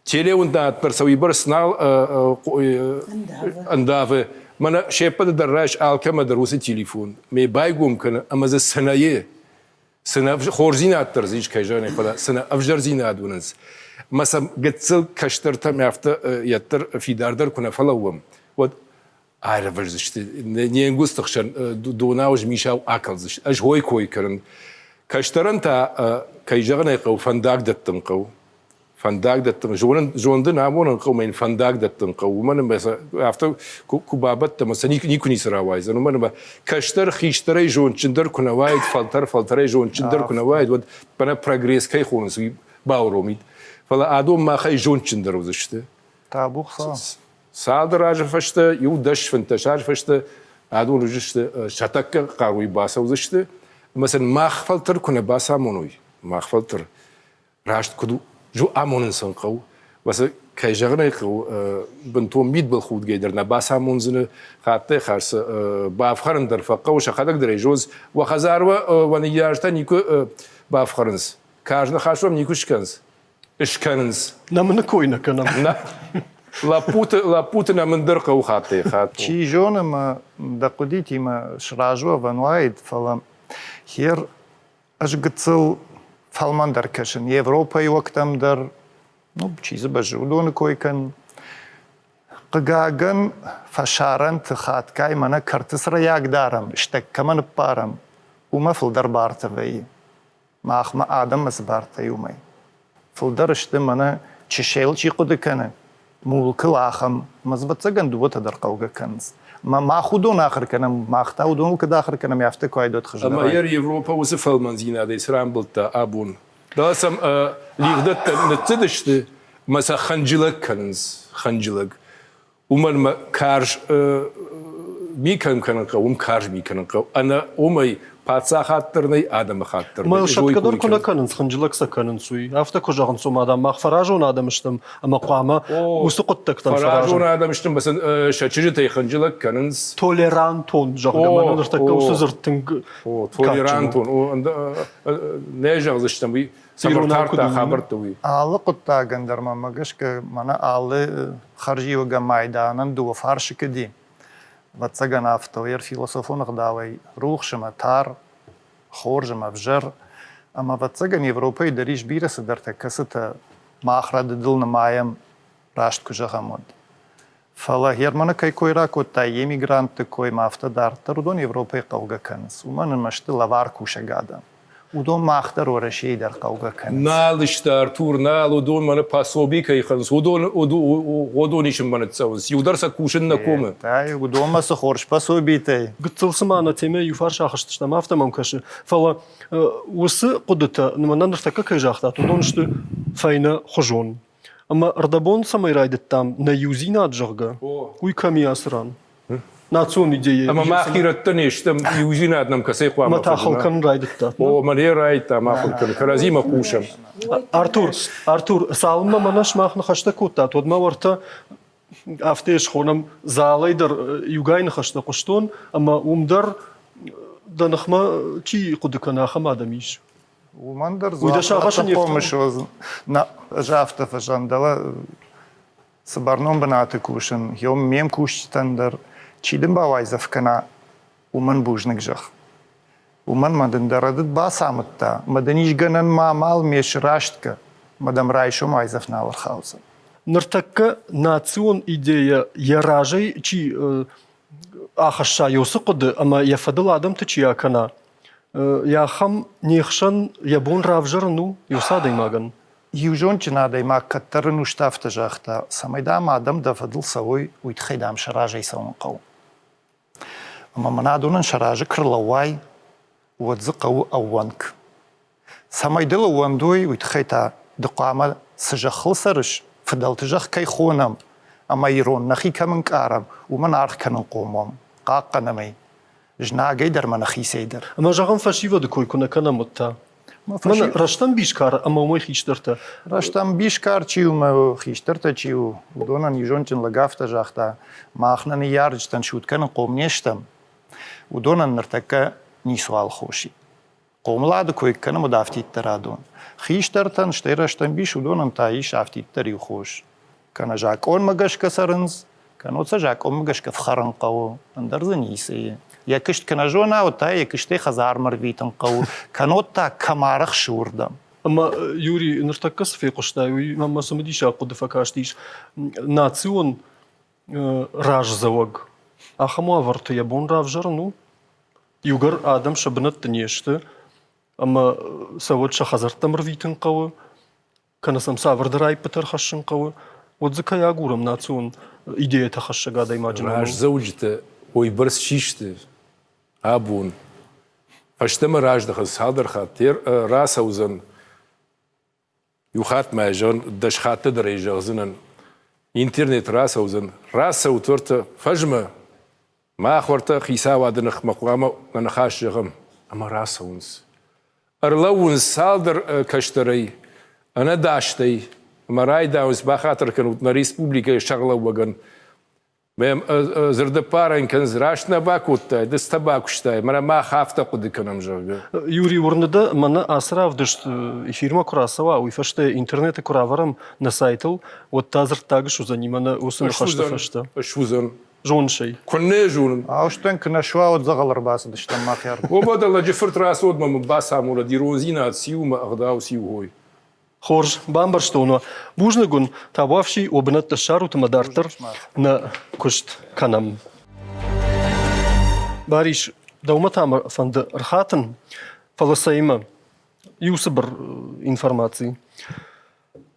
Speaker 2: Телеуындад дӕр сӕ уыйбӕрц нал ӕндавы. Мӕнӕ се ппӕты дӕр райс алкӕмӕ дӕр уыцы телефон. Ме байгом кӕны ӕмӕ дзы цы нӕ цы нӕ хорздзинад дӕр дзы ис, кӕй зӕгъын фӕлӕ цы нӕ ӕвзӕрдзинад уынынц. Мӕ сӕм гыццыл кӕстӕртӕм афтӕ йеддӕр фидардӕр куы нӕ фӕлӕууӕм, уӕд аирвӕздзысты, не нгуылдзты хсӕн донау змисау акӕлдзысты. Ӕз хой кой кӕнын. Кӕстӕрӕн та, кӕй зӕгъын ӕй хъӕуы, фӕндаг дӕттын хъӕуы. Фӕндаг дӕттын, зонын, зонд ын амонын хъӕуы, ӕмӕ йын фӕндаг дӕттын хъӕуы. Уымӕн ӕмӕ сӕ афтӕ куы бабӕттӕм, сӕ никуы ницы рауайдзӕн. Уымӕн ӕмӕ кӕстӕр хистӕрӕй зондджындӕр куы нӕ уаид, фӕлтӕр фӕлтӕрӕй зондджындӕр куы нӕ уаид, уӕд мӕнӕ прогресс кӕй хонынц, уый бауромид. Фӕлӕ адон махӕй зондджындӕр уыдзысты.
Speaker 4: Табу Хуыцау.
Speaker 2: Цалдӕр азы фӕстӕ, иу 10-15 азы фӕстӕ адон уыдзысты сӕ тӕккӕ хъаруйы бацӕудзысты, ӕмӕ сын мах фӕлтӕр куы нӕ бацамоной, мах фӕлтӕр раст куыд у, амонын сын хъӕуы. Вӕсы, кӕй зӕгъын ӕй хъӕуы, бынтон мидбылхудгӕй дӕр нӕ бацамондзыны, хаттӕй хӕрз бафхӕрын дӕр фӕхъӕуы, сӕхӕдӕг дӕр ӕй зонынц. Уӕ хӕдзар уӕ, уӕ ныййарджытӕ никуы бафхӕрынц, карз ныхас уӕм никуы скӕнынц. Скӕнынц.
Speaker 1: Нӕмыны кой нӕ кӕнӕм.
Speaker 2: Нӕ. Лӕппуты, лӕппуты нӕмын дӕр хъӕуы хаттӕй хатт.
Speaker 4: Чи зоны, мӕ дӕ хъуыдитимӕ сразы уӕвӕн уаид, фӕлӕ хер ӕз гыццыл фӕлмӕндӕр кӕсын европӕйӕгтӕм дӕр, ну, чи дзы бӕззы, уыдоны кой кӕн. Хъыгагӕн, фӕсарӕнты хатгай мӕнӕ кӕрты цы рӕйаг дарӕм, стӕг кӕмӕ ныппарӕм, уымӕ фылдӕр бартӕ вӕййы. Махмӕ адӕммӕ цы бартӕ и, уымӕй. Фылдӕр сты мӕнӕ чысыл чи хъуыды кӕны, мулкыл ахӕм, ӕмӕ дзы ӕвӕццӕгӕн дыууӕтӕ дӕр хъӕугӕ кӕнынц. Мӕ мах уыдон ахуыр кӕнӕм, мах та уыдоныл куыд ахуыр кӕнӕм, афтӕ куы айдот хуыздӕр.
Speaker 2: Ӕмӕ йӕ Европӕ уыцы фӕлмӕндзинадӕй цы рамбылдта абон? Дӕлӕ сӕм лигъдӕттӕ ныццыдысты ӕмӕ сӕ хынджылӕг кӕнынц, хынджылӕг. Уымӕн ӕмӕ карз ми кӕм кӕнын хъӕуы, уым карз ми кӕнын хъӕуы. Ӕнӕ уымӕй паддзахад дӕр нӕй, адӕмыхатт дӕр нӕй.
Speaker 1: Мӕ сӕтгӕ дӕр куы нӕ кӕнынц, хынджылӕг сӕ кӕнынц уый. Афтӕ куы зӕгъынц, ома, дам, мах фӕразон адӕм стӕм ӕмӕ хъуамӕ уыцы хъуыддӕгтӕн
Speaker 2: фӕразон адӕм стӕм, ӕмӕ сын сӕ чызджытӕй хынджылӕг кӕнынц.
Speaker 1: Толерантон, зӕгъгӕ, мӕнӕ ныртӕккӕ уыцы дзырд тынг
Speaker 2: Толерантон, нӕ зӕгъдзыстӕм уый, цавӕр хабӕрттӕ уый.
Speaker 4: Алы хъуыддагӕн дӕр мӕмӕ гӕсгӕ мӕнӕ алы хӕрзиуӕгӕн майданӕн дыууӕ фарсы куыд и, ӕвӕццӕгӕн афтӕ у, философон ӕгъдауӕй рухс ӕмӕ тар, хорз ӕмӕ ӕвзӕр. Ӕмӕ ӕвӕццӕгӕн Европӕйы дӕр ис бирӕ цыдӕртӕ, кӕцытӕ мах рӕдыдыл нымайӕм, раст куы зӕгъӕм, уӕд. Фӕлӕ Германы кӕй кой ракодтай, йе мигрантты кой ма афтӕ дарддӕр, уыдон Европӕйы хъӕугӕ кӕнынц, уымӕн ӕмӕ сты лӕвар кусӕг адӕм. Уыдон мах дӕр Уӕрӕсейы дӕр хъӕугӕ кӕнынц.
Speaker 2: Нал сты, Артур, нал, уыдон мӕнӕ пособи кӕй хынц, уыдон, уыдон исынмӕ ныццӕуынц. Иу дӕр сӕ кусын нӕ комы.
Speaker 4: Тай, уыдонмӕ цы хорз пособитӕй.
Speaker 1: Гыццыл цыма нӕ темӕ иуфарс ахызтыстӕм, афтӕ мӕм кӕсы. Фӕлӕ уыцы хъуыдытӕ, мӕнӕ ныртӕккӕ кӕй загътат, уыдон сты фӕйнӕ хуызон. Ӕмӕ ӕрдӕбон цӕмӕй райдыдтам нӕ иудзинад, зӕгъгӕ, уый кӕм и ацы ран? Национ идейӕ.
Speaker 2: Ӕмӕ мах ирӕттӕ не стӕм, иудзинад нӕм кӕцӕй хъуамӕ
Speaker 1: Ӕмӕ та хыл кӕнын райдыдтат.
Speaker 2: О, мӕ не райдта, ма хыл кӕнын, кӕрӕдзимӕ хъусӕм.
Speaker 1: Артур, Артур, цалынмӕ мӕнӕ сымах ныхӕстӕ кодтат, уӕдмӕ уӕртӕ афтӕ йӕ схонӕм, залӕй дӕр иугай ныхӕстӕ хъуыстон, ӕмӕ уым дӕр дӕ ныхмӕ чи хъуыды кӕны, ахӕм адӕм ис.
Speaker 4: Уымӕн дӕр дзуапп хъомыс нӕ ӕз афтӕ фӕзӕн, дӕлӕ цы бӕрнон бынаты кусын, йом ме мкусджытӕн дӕр чи дын бауайдзӕф кӕна, уымӕн бузныг зӕгъ. Уымӕн мӕ дын дӕ рӕдыд бацамыдта, мӕ дын ис гӕнӕн ма амал ме срастгӕ, мӕ дӕм райсом уайдзӕф нал ӕрхаудзӕн.
Speaker 1: Ныртӕккӕ национ идейӕ йӕ разӕй чи ахӕсса уыцы хъуыды ӕмӕ йӕ фӕдыл адӕмты чи акӕна, ахӕм не хсӕн йӕ бон равзӕрын у уыцы адӕймагӕн?
Speaker 4: Иу зондджын адӕймаг кӕддӕр ын усты афтӕ загъта, цӕмӕй, дам, адӕм дӕ фӕдыл цӕуой, уый тыххӕй, дам, сӕ разӕй цӕуын хъӕуы. Ӕмӕ мӕнӕ адонӕн сӕ разы куы рлӕууай, уӕд дзы хъӕуы ӕууӕнк. Цӕмӕй дыл ӕууӕндой, уый тыххӕй та ды хъуамӕ цы зӕххыл цӕрыс, фыдӕлты зӕхх кӕй хонӕм ӕмӕ ирон нӕхи кӕм ӕнкъарӕм, уымӕн аргъ кӕнынхъом уӕм, хъахъхъӕнӕм ӕй, знагӕй дӕр ӕмӕ нӕхицӕй дӕр.
Speaker 1: Ӕмӕ зӕгъӕм, фӕсивӕды кой куы нӕ кӕнӕм, уӕд та? Мӕнӕ рӕстӕмбис кар ӕмӕ уымӕй хистӕртӕ.
Speaker 4: Рӕстӕмбис кар чи у мӕ хистӕртӕ чи у, уыдонӕн иу лӕг афтӕ загъта, мах нӕ ныййарджытӕн суд кӕнынхъом не стӕм, уыдонӕн ныртӕккӕ ницуал хос и. Хъомылады кой кӕнӕм, уӕд афтиддӕр адон. Хистӕртӕн, стӕй рӕстӕмбис уыдонӕн та ис афтиддӕр иу хос. Кӕнӕ закъонмӕ гӕсгӕ цӕрынц, кӕнӕ сӕ закъонмӕ гӕсгӕ фхӕрын хъӕуы, ӕндӕр дзы ницы и. Йӕ куыст кӕнӕ зона, уӕд та йӕ куыстӕй хӕдзармӕ рвитын хъӕуы, кӕннод та кӕм арӕхсы, уырдӕм.
Speaker 1: Ӕмӕ, Юрий, ныртӕккӕ цы фехъуыстай, уый мӕм цымыдисаг хъуыды фӕкастис. Национ раздзӕуӕг ахӕм уавӕрты йӕ бон равзӕрын у? Иугӕр адӕм сӕ бынӕтты не сты ӕмӕ сӕ уӕд сӕ хӕдзӕрттӕм ӕрвитын хъӕуы, кӕнӕ сӕм цавӕрдӕр аиппытӕ ӕрхӕссын хъӕуы, уӕд дзы кӕй агурӕм национ идейӕтӕ хӕссӕг адӕймаджы номыл?
Speaker 2: Раздзӕуджытӕ уыйбӕрц систы абон. Фӕстӕмӕ раздӕхын цалдӕр хатт рацӕудзӕн Иу хатт ма зӕгъын, дӕс хатты дӕр ӕй зӕгъдзынӕн. Интернет рацӕудзӕн, рацӕут уӕртӕ фӕзмӕ, мах уӕртӕ хицауады ныхмӕ хъуамӕ нӕ ныхас зӕгъӕм. Ӕмӕ рацӕуынц. Ӕрлӕууынц цалдӕр кӕстӕрӕй, ӕнӕдастӕй, ӕмӕ райдауынц бахатыр кӕнут нӕ республикӕйы сӕргълӕууӕгӕн. Мӕм дзырдӕппарӕн кӕнынц, раст нӕ бакодтай, ды цытӕ бакуыстай, мӕнӕ мах афтӕ хъуыды кӕнӕм, зӕгъгӕ.
Speaker 1: Юрий, уырны дӕ, мӕнӕ ацы равдыст эфирмӕ куы рацӕуа, уый фӕстӕ интернеты куы равӕрӕм нӕ сайтыл, уӕд та дзырддаг суыдзӕни мӕнӕ уыцы ныхӕсты фӕстӕ.
Speaker 2: Суыдзӕн.
Speaker 1: Зоныс ӕй?
Speaker 2: Куыннӕ зонын.
Speaker 4: Аустӕн куы нӕ суа, уӕд дзӕгъӕл ӕрбацыдыстӕм мах ӕрдӕм.
Speaker 2: Ома дӕ лӕджы фырт рацӕуӕд мӕ мын бацамонӕд, ирондзинад циу мӕ ӕгъдау циу, хой.
Speaker 1: Хорз, бамбӕрстон уӕ. Бузныг уын, табуафси, уӕ бынӕттӕ ссарут ӕмӕ дарддӕр нӕ куыст кӕнӕм. Барис, дӕумӕ та мӕ фӕнды ӕрхатын, фӕлӕ цӕимӕ? Иу цыбыр информаци.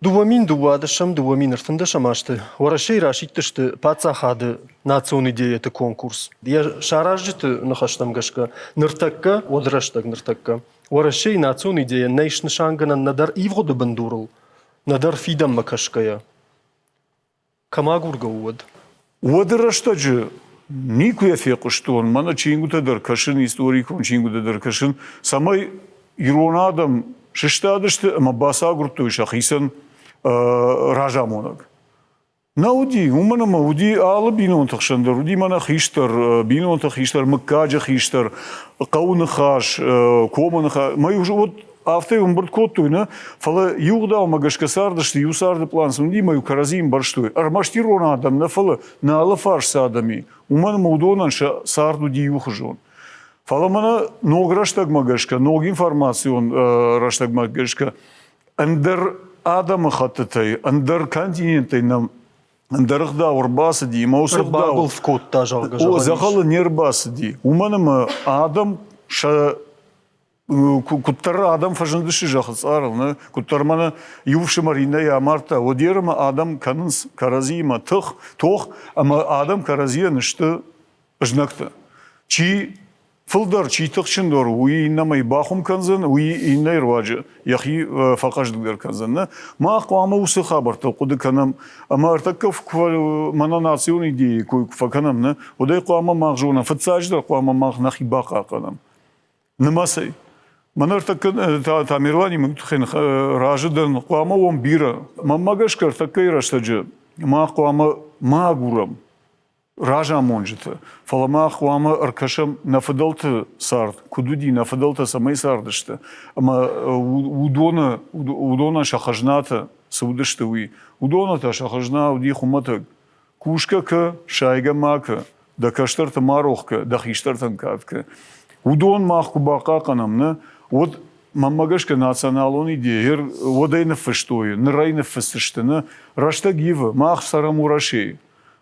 Speaker 1: 2012 2013 азты Уӕрӕсейы расидтысты паддзахады национ идеяты конкурс. Йӕ саразджыты ныхӕстӕм гӕсгӕ, ныртӕккӕ, уӕды рӕстӕг ныртӕккӕ, Уӕрӕсейы национ идея нӕй снысангӕнӕн нӕдӕр ивгъуыды бындурыл, нӕдӕр фидӕнмӕ кӕсгӕйӕ. Кӕм агургӕ у уӕд?
Speaker 3: Уӕды рӕстӕджы никуы йӕ фехъуыстон, мӕнӕ чингуытӕ дӕр кӕсын, историкон чингуытӕ дӕр кӕсын, цӕмӕй ирон адӕм сыстадысты ӕмӕ бацагуырдтой сӕхицӕн разамонӕг. Нӕ уыди, уымӕн ӕмӕ уыди алы бинонты хсӕн дӕр, уыди мӕнӕ хистӕр, бинонты хистӕр, мыггаджы хистӕр, хъӕуы ныхас, комы ныхас. Мӕ уӕд афтӕ ӕмбырд кодтой, нӕ, фӕлӕ иу ӕгъдаумӕ гӕсгӕ цардысты, иу царды пълан сын уыди, ӕмӕ-иу кӕрӕдзи ӕмбӕрстой. Ӕрмӕст ирон адӕм нӕ, фӕлӕ нӕ алыфарс цы адӕм и, уымӕн ӕмӕ уыдонӕн сӕ цард уыди иухуызон. Фӕлӕ мӕнӕ ног рӕстӕгмӕ гӕсгӕ, ног информацион рӕстӕгмӕ гӕсгӕ ӕндӕр адӕмыхӕттытӕй, ӕндӕр континенттӕй нӕм ӕндӕр ӕгъдау ӕрбацыди, ӕмӕ уыцы ӕгъдау
Speaker 1: Ӕрбагуылф кодта, зӕгъгӕ,
Speaker 3: О, дзӕгъӕлы не рбацыди. Уымӕн ӕмӕ адӕм сӕ куыддӕр адӕм фӕзындысты зӕххы цъарыл, нӕ, куыддӕр мӕнӕ иу ӕфсымӕр иннӕйы амардта, уӕд ерымӕ адӕм кӕнынц кӕрӕдзиимӕ тых, тох, ӕмӕ адӕм кӕрӕдзийӕн сты знӕгтӕ. Чи фылдӕр, чи тыхджындӕр у, уый иннӕмӕй бахуым кӕндзӕн, уый иннӕйы руаджы йӕхи фӕхъӕздыгдӕр кӕндзӕн. Нӕ, мах хъуамӕ уыцы хабӕрттыл хъуыды кӕнӕм ӕмӕ ӕртӕккӕ мӕнӕ национ идейы кой куы фӕкӕнӕм, нӕ, уӕд ӕй хъуамӕ мах зонӕм, фыццаджыдӕр хъуамӕ мах нӕхи бахъахъхъӕнӕм. Нымӕцӕй. Мӕн ӕртӕккӕ Тамерланимӕ тыххӕй разы дӕн, хъуамӕ уӕм бирӕ. Мӕнмӕ гӕсгӕ ӕртӕккӕйы рӕстӕджы мах хъуамӕ ма агурӕм разамонджыты, фӕлӕ мах хъуамӕ ӕркӕсӕм нӕ фыдӕлты цард, куыд уыди, нӕ фыдӕлтӕ цӕмӕй цардысты, ӕмӕ уыдоны, уыдонӕн сӕ хӕзнатӕ цы уыдысты, уый. Уыдоны та сӕ хӕзна уыди хуымӕтӕг. Кусгӕ кӕ, сайгӕ ма кӕ, дӕ кӕстӕрты ма рох кӕ, дӕ хистӕртӕн кад кӕ. Уыдон мах куы бахъахъхъӕнӕм, нӕ, уӕд мӕнмӕ гӕсгӕ националон идея уӕд ӕй ныффыстой, ныр ӕй ныффысдзысты, нӕ рӕстӕг ивы, мах цӕрӕм Уӕрӕсейы.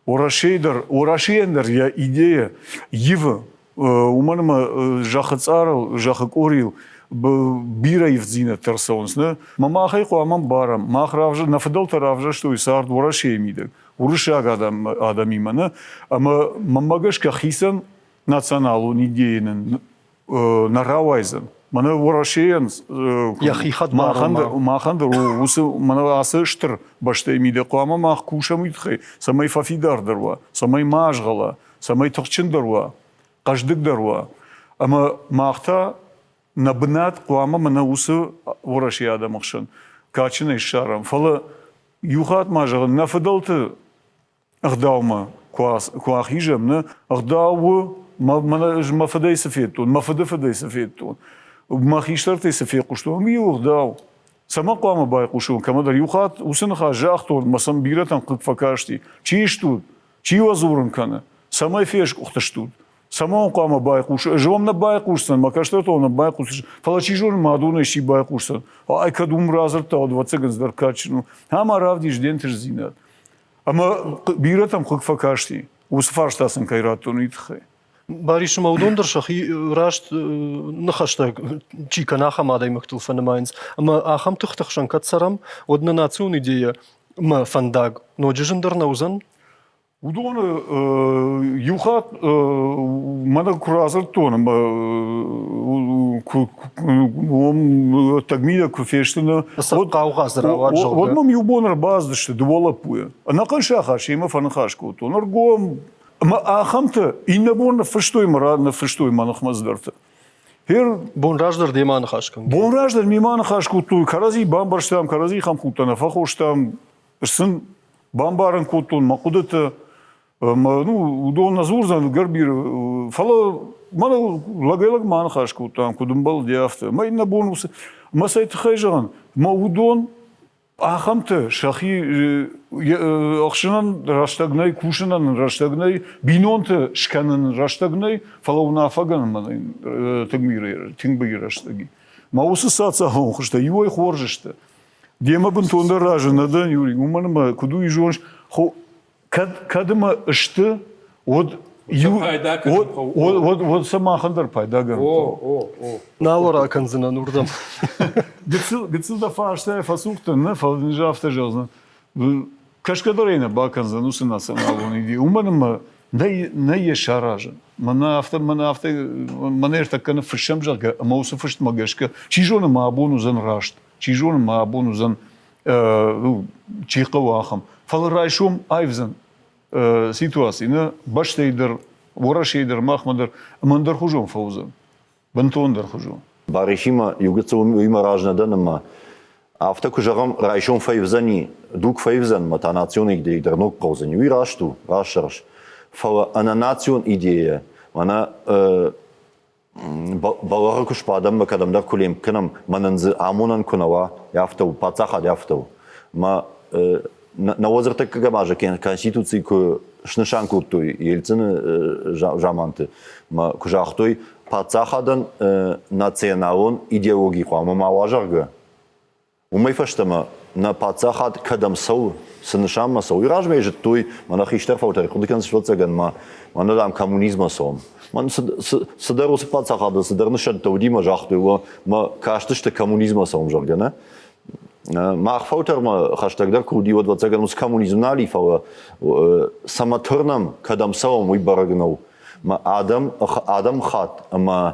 Speaker 3: Уӕрӕсейы дӕр, Уӕрӕсейӕн дӕр йӕ идея ивы, уымӕн ӕмӕ зӕххы цъарыл, зӕххы къорийыл бирӕ ивддзинӕдтӕ ӕрцӕуынц. Нӕ? Мӕ мах ӕй хъуамӕ ӕмбарӕм. Мах равзӕр, нӕ фыдӕлтӕ равзӕрстой цард Уӕрӕсейы мидӕг, уырыссаг адӕмимӕ, нӕ? Ӕмӕ мӕнмӕ гӕсгӕ хицӕн националон идейы нын нӕ рауайдзӕн. Мӕнӕ Уӕрӕсейӕн
Speaker 1: йӕхи хӕдбар
Speaker 3: махӕн дӕр уыцы мӕнӕ ацы стыр бӕстӕйы мидӕг хъуамӕ мах кусӕм уый тыххӕй, цӕмӕй фӕфидардӕр уа, цӕмӕй ма азгъӕла, цӕмӕй тыхджындӕр уа, хъӕздыгдӕр уа. Ӕмӕ мах та нӕ бынат хъуамӕ мӕнӕ уыцы Уӕрӕсейы адӕмы хсӕн кадджынӕй ссарӕм. Фӕлӕ иу хатт ма зӕгъын, нӕ фыдӕлты ӕгъдаумӕ куы ахизӕм, нӕ ӕгъдау у, ӕз мӕ фыдӕй цы федтон, мӕ фыды фыдӕй цы федтон, мӕ хистӕртӕй цы фехъуыстон, уый у ӕгъдау. Цӕмӕ хъуамӕ байхъусон кӕмӕдӕр? Иу хатт уыцы ныхас загътон, мӕ сӕм бирӕтӕн хъыг фӕкасти. Чи стут? Чи уӕ дзурын кӕны? Цӕмӕй фесгуыхтыстут? Цӕмӕн хъуамӕ байхъус? Ӕз уӕм нӕ байхъусдзӕн, мӕ кӕстӕртӕ уӕм нӕ байхъусдзысты, фӕлӕ чи зоны, мӕ адонӕй чи байхъусдзӕн. Ай кӕд уым радзырдта, уӕд ӕвӕццӕгӕн цыдӕр кадджын у. Ӕмӕ равдис де нтыстдзинад. Ӕмӕ бирӕтӕм хъыг фӕкасти, уыцы фарста сын кӕй радтон, уый тыххӕй.
Speaker 1: Барис ӕмӕ уыдон дӕр сӕхи раст ныхӕстӕ чи кӕны, ахӕм адӕймӕгтыл фӕнымайынц. Ӕмӕ ахӕм тыхты хсӕн кӕд цӕрӕм, уӕд нӕ национ идейӕ мӕ фӕндаг ноджы зындӕр нӕ уыдзӕн?
Speaker 3: Уыдоны иу хатт мӕнӕ куы радзырдтон ӕмӕ ӕттӕгмидӕг куы фесты, уӕд мӕм иу бон ӕрбацыдысты дыууӕ лӕппуйы. Ӕнӕхъӕн сахар семӕ фӕныхас кодтон. Ӕргом ӕмӕ ахӕмтӕ иннӕ бон ныффыстой мӕ ныффыстой мӕ ныхмӕ цыдӕртӕ.
Speaker 1: Бон раздӕр демӕ ныхас кӕн.
Speaker 3: Бон раздӕр мемӕ ныхас кодтой, кӕрӕдзи бамбӕрстам, кӕрӕдзи хӕмхудтӕ нӕ фӕхостам. Сын бамбарын кодтон мӕ хъуыдыты. Ӕмӕ ну, уыдон нӕ дзурдзӕн ӕгӕр бирӕ, фӕлӕ мӕнӕ лӕгӕй-лӕг ма ныхас кодтам, куыд ӕмбӕлди, афтӕ. Мӕ иннӕ бон уыцы мӕ цӕй тыххӕй зӕгъын, мӕ уыдон ахӕмтӕ сӕхи ӕхсынӕн рӕстӕг нӕй, кусынӕн рӕстӕг нӕй, бинонты скӕнын рӕстӕг нӕй, фӕлӕ уынаффӕгӕнӕн мӕнӕн тынг бирӕ рӕстӕг и. Мӕ уыцы социалон хуызтӕ иуӕй хорз сты. Демӕ бынтондӕр разы нӕ дӕн, Юрий, уымӕн ӕмӕ куыд уый зоныс, кӕд, кӕд ӕмӕ сты, уӕд иу, уӕд, уӕд сӕ махӕн дӕр пайда кӕнын.
Speaker 1: Нал ракӕндзынӕн уырдӕм.
Speaker 3: Гыццыл, гыццыл дӕ фарстӕй фӕцух дӕн, нӕ, фӕлӕ дын афтӕ зӕгъдзӕн. Кӕсгӕ дӕр ӕй нӕ бакӕндзӕн уыцы националон идея, уымӕн ӕмӕ нӕ, нӕ йӕ саразын. Мӕнӕ афтӕ, мӕнӕ афтӕ, мӕнӕ ӕртӕккӕ ныффыссӕм, зӕгъгӕ, ӕмӕ уыцы фыстмӕ гӕсгӕ, чи зоны, мӕ абон уыдзӕн раст, чи зоны, мӕ абон уыдзӕн чи хъӕуы, ахӕм. Фӕлӕ райсом аивдзӕн ситуаци, нӕ бӕстӕйы дӕр, Уӕрӕсейы дӕр, махмӕ дӕр, ӕмӕ ӕндӕрхуызон фӕуыдзӕн. Бынтондӕр хуызон.
Speaker 6: Барисимӕ иугыццыл уыимӕ раз нӕ дӕн ӕмӕ афтӕ куы зӕгъӕм, райсом фӕивдзӕни, дуг фӕивдзӕн ӕмӕ та национ идейы дӕр ног хъӕудзӕни. Уый раст у, раст зӕгъыс. Фӕлӕ ӕнӕнацион идейӕ, мӕнӕ бӕлӕгъы куы сбадӕм ӕмӕ кӕдӕмдӕр куы ленк кӕнӕм, мӕнӕн дзы амонӕн куы нӕ уа, афтӕ у, паддзахад афтӕ у. Мӕ нӕуӕдзыртӕккӕгӕм азы Конституци куы снысан кодтой Ельцины заманты, мӕ куы загътой, паддзахадӕн националон идеологи хъуамӕ ма уа, зӕгъгӕ, Уымӕй фӕстӕмӕ нӕ паддзахад кӕдӕм цӕуы, цы нысанмӕ цӕуы, уый размӕ зыдтой, мӕнӕ хистӕр фӕлтӕр хъуыды кӕнынц ӕвӕццӕгӕн ма, мӕнӕ дам коммунизммӕ цӕуӕм. Мӕн цыдӕр уыцы паддзахады цыдӕр нысӕнттӕ уыди мӕ загътой, уӕ мӕ кастысты коммунизммӕ цӕуӕм, зӕгъгӕ, нӕ? Мах фӕлтӕрмӕ хӕстӕгдӕр куы уыди, уӕд ӕвӕццӕгӕн уыцы коммунизм нал и, фӕлӕ цӕмӕ тырнӕм, кӕдӕм цӕуӕм, уый бӕрӕг нӕу. Мӕ адӕм, адӕмхатт ӕмӕ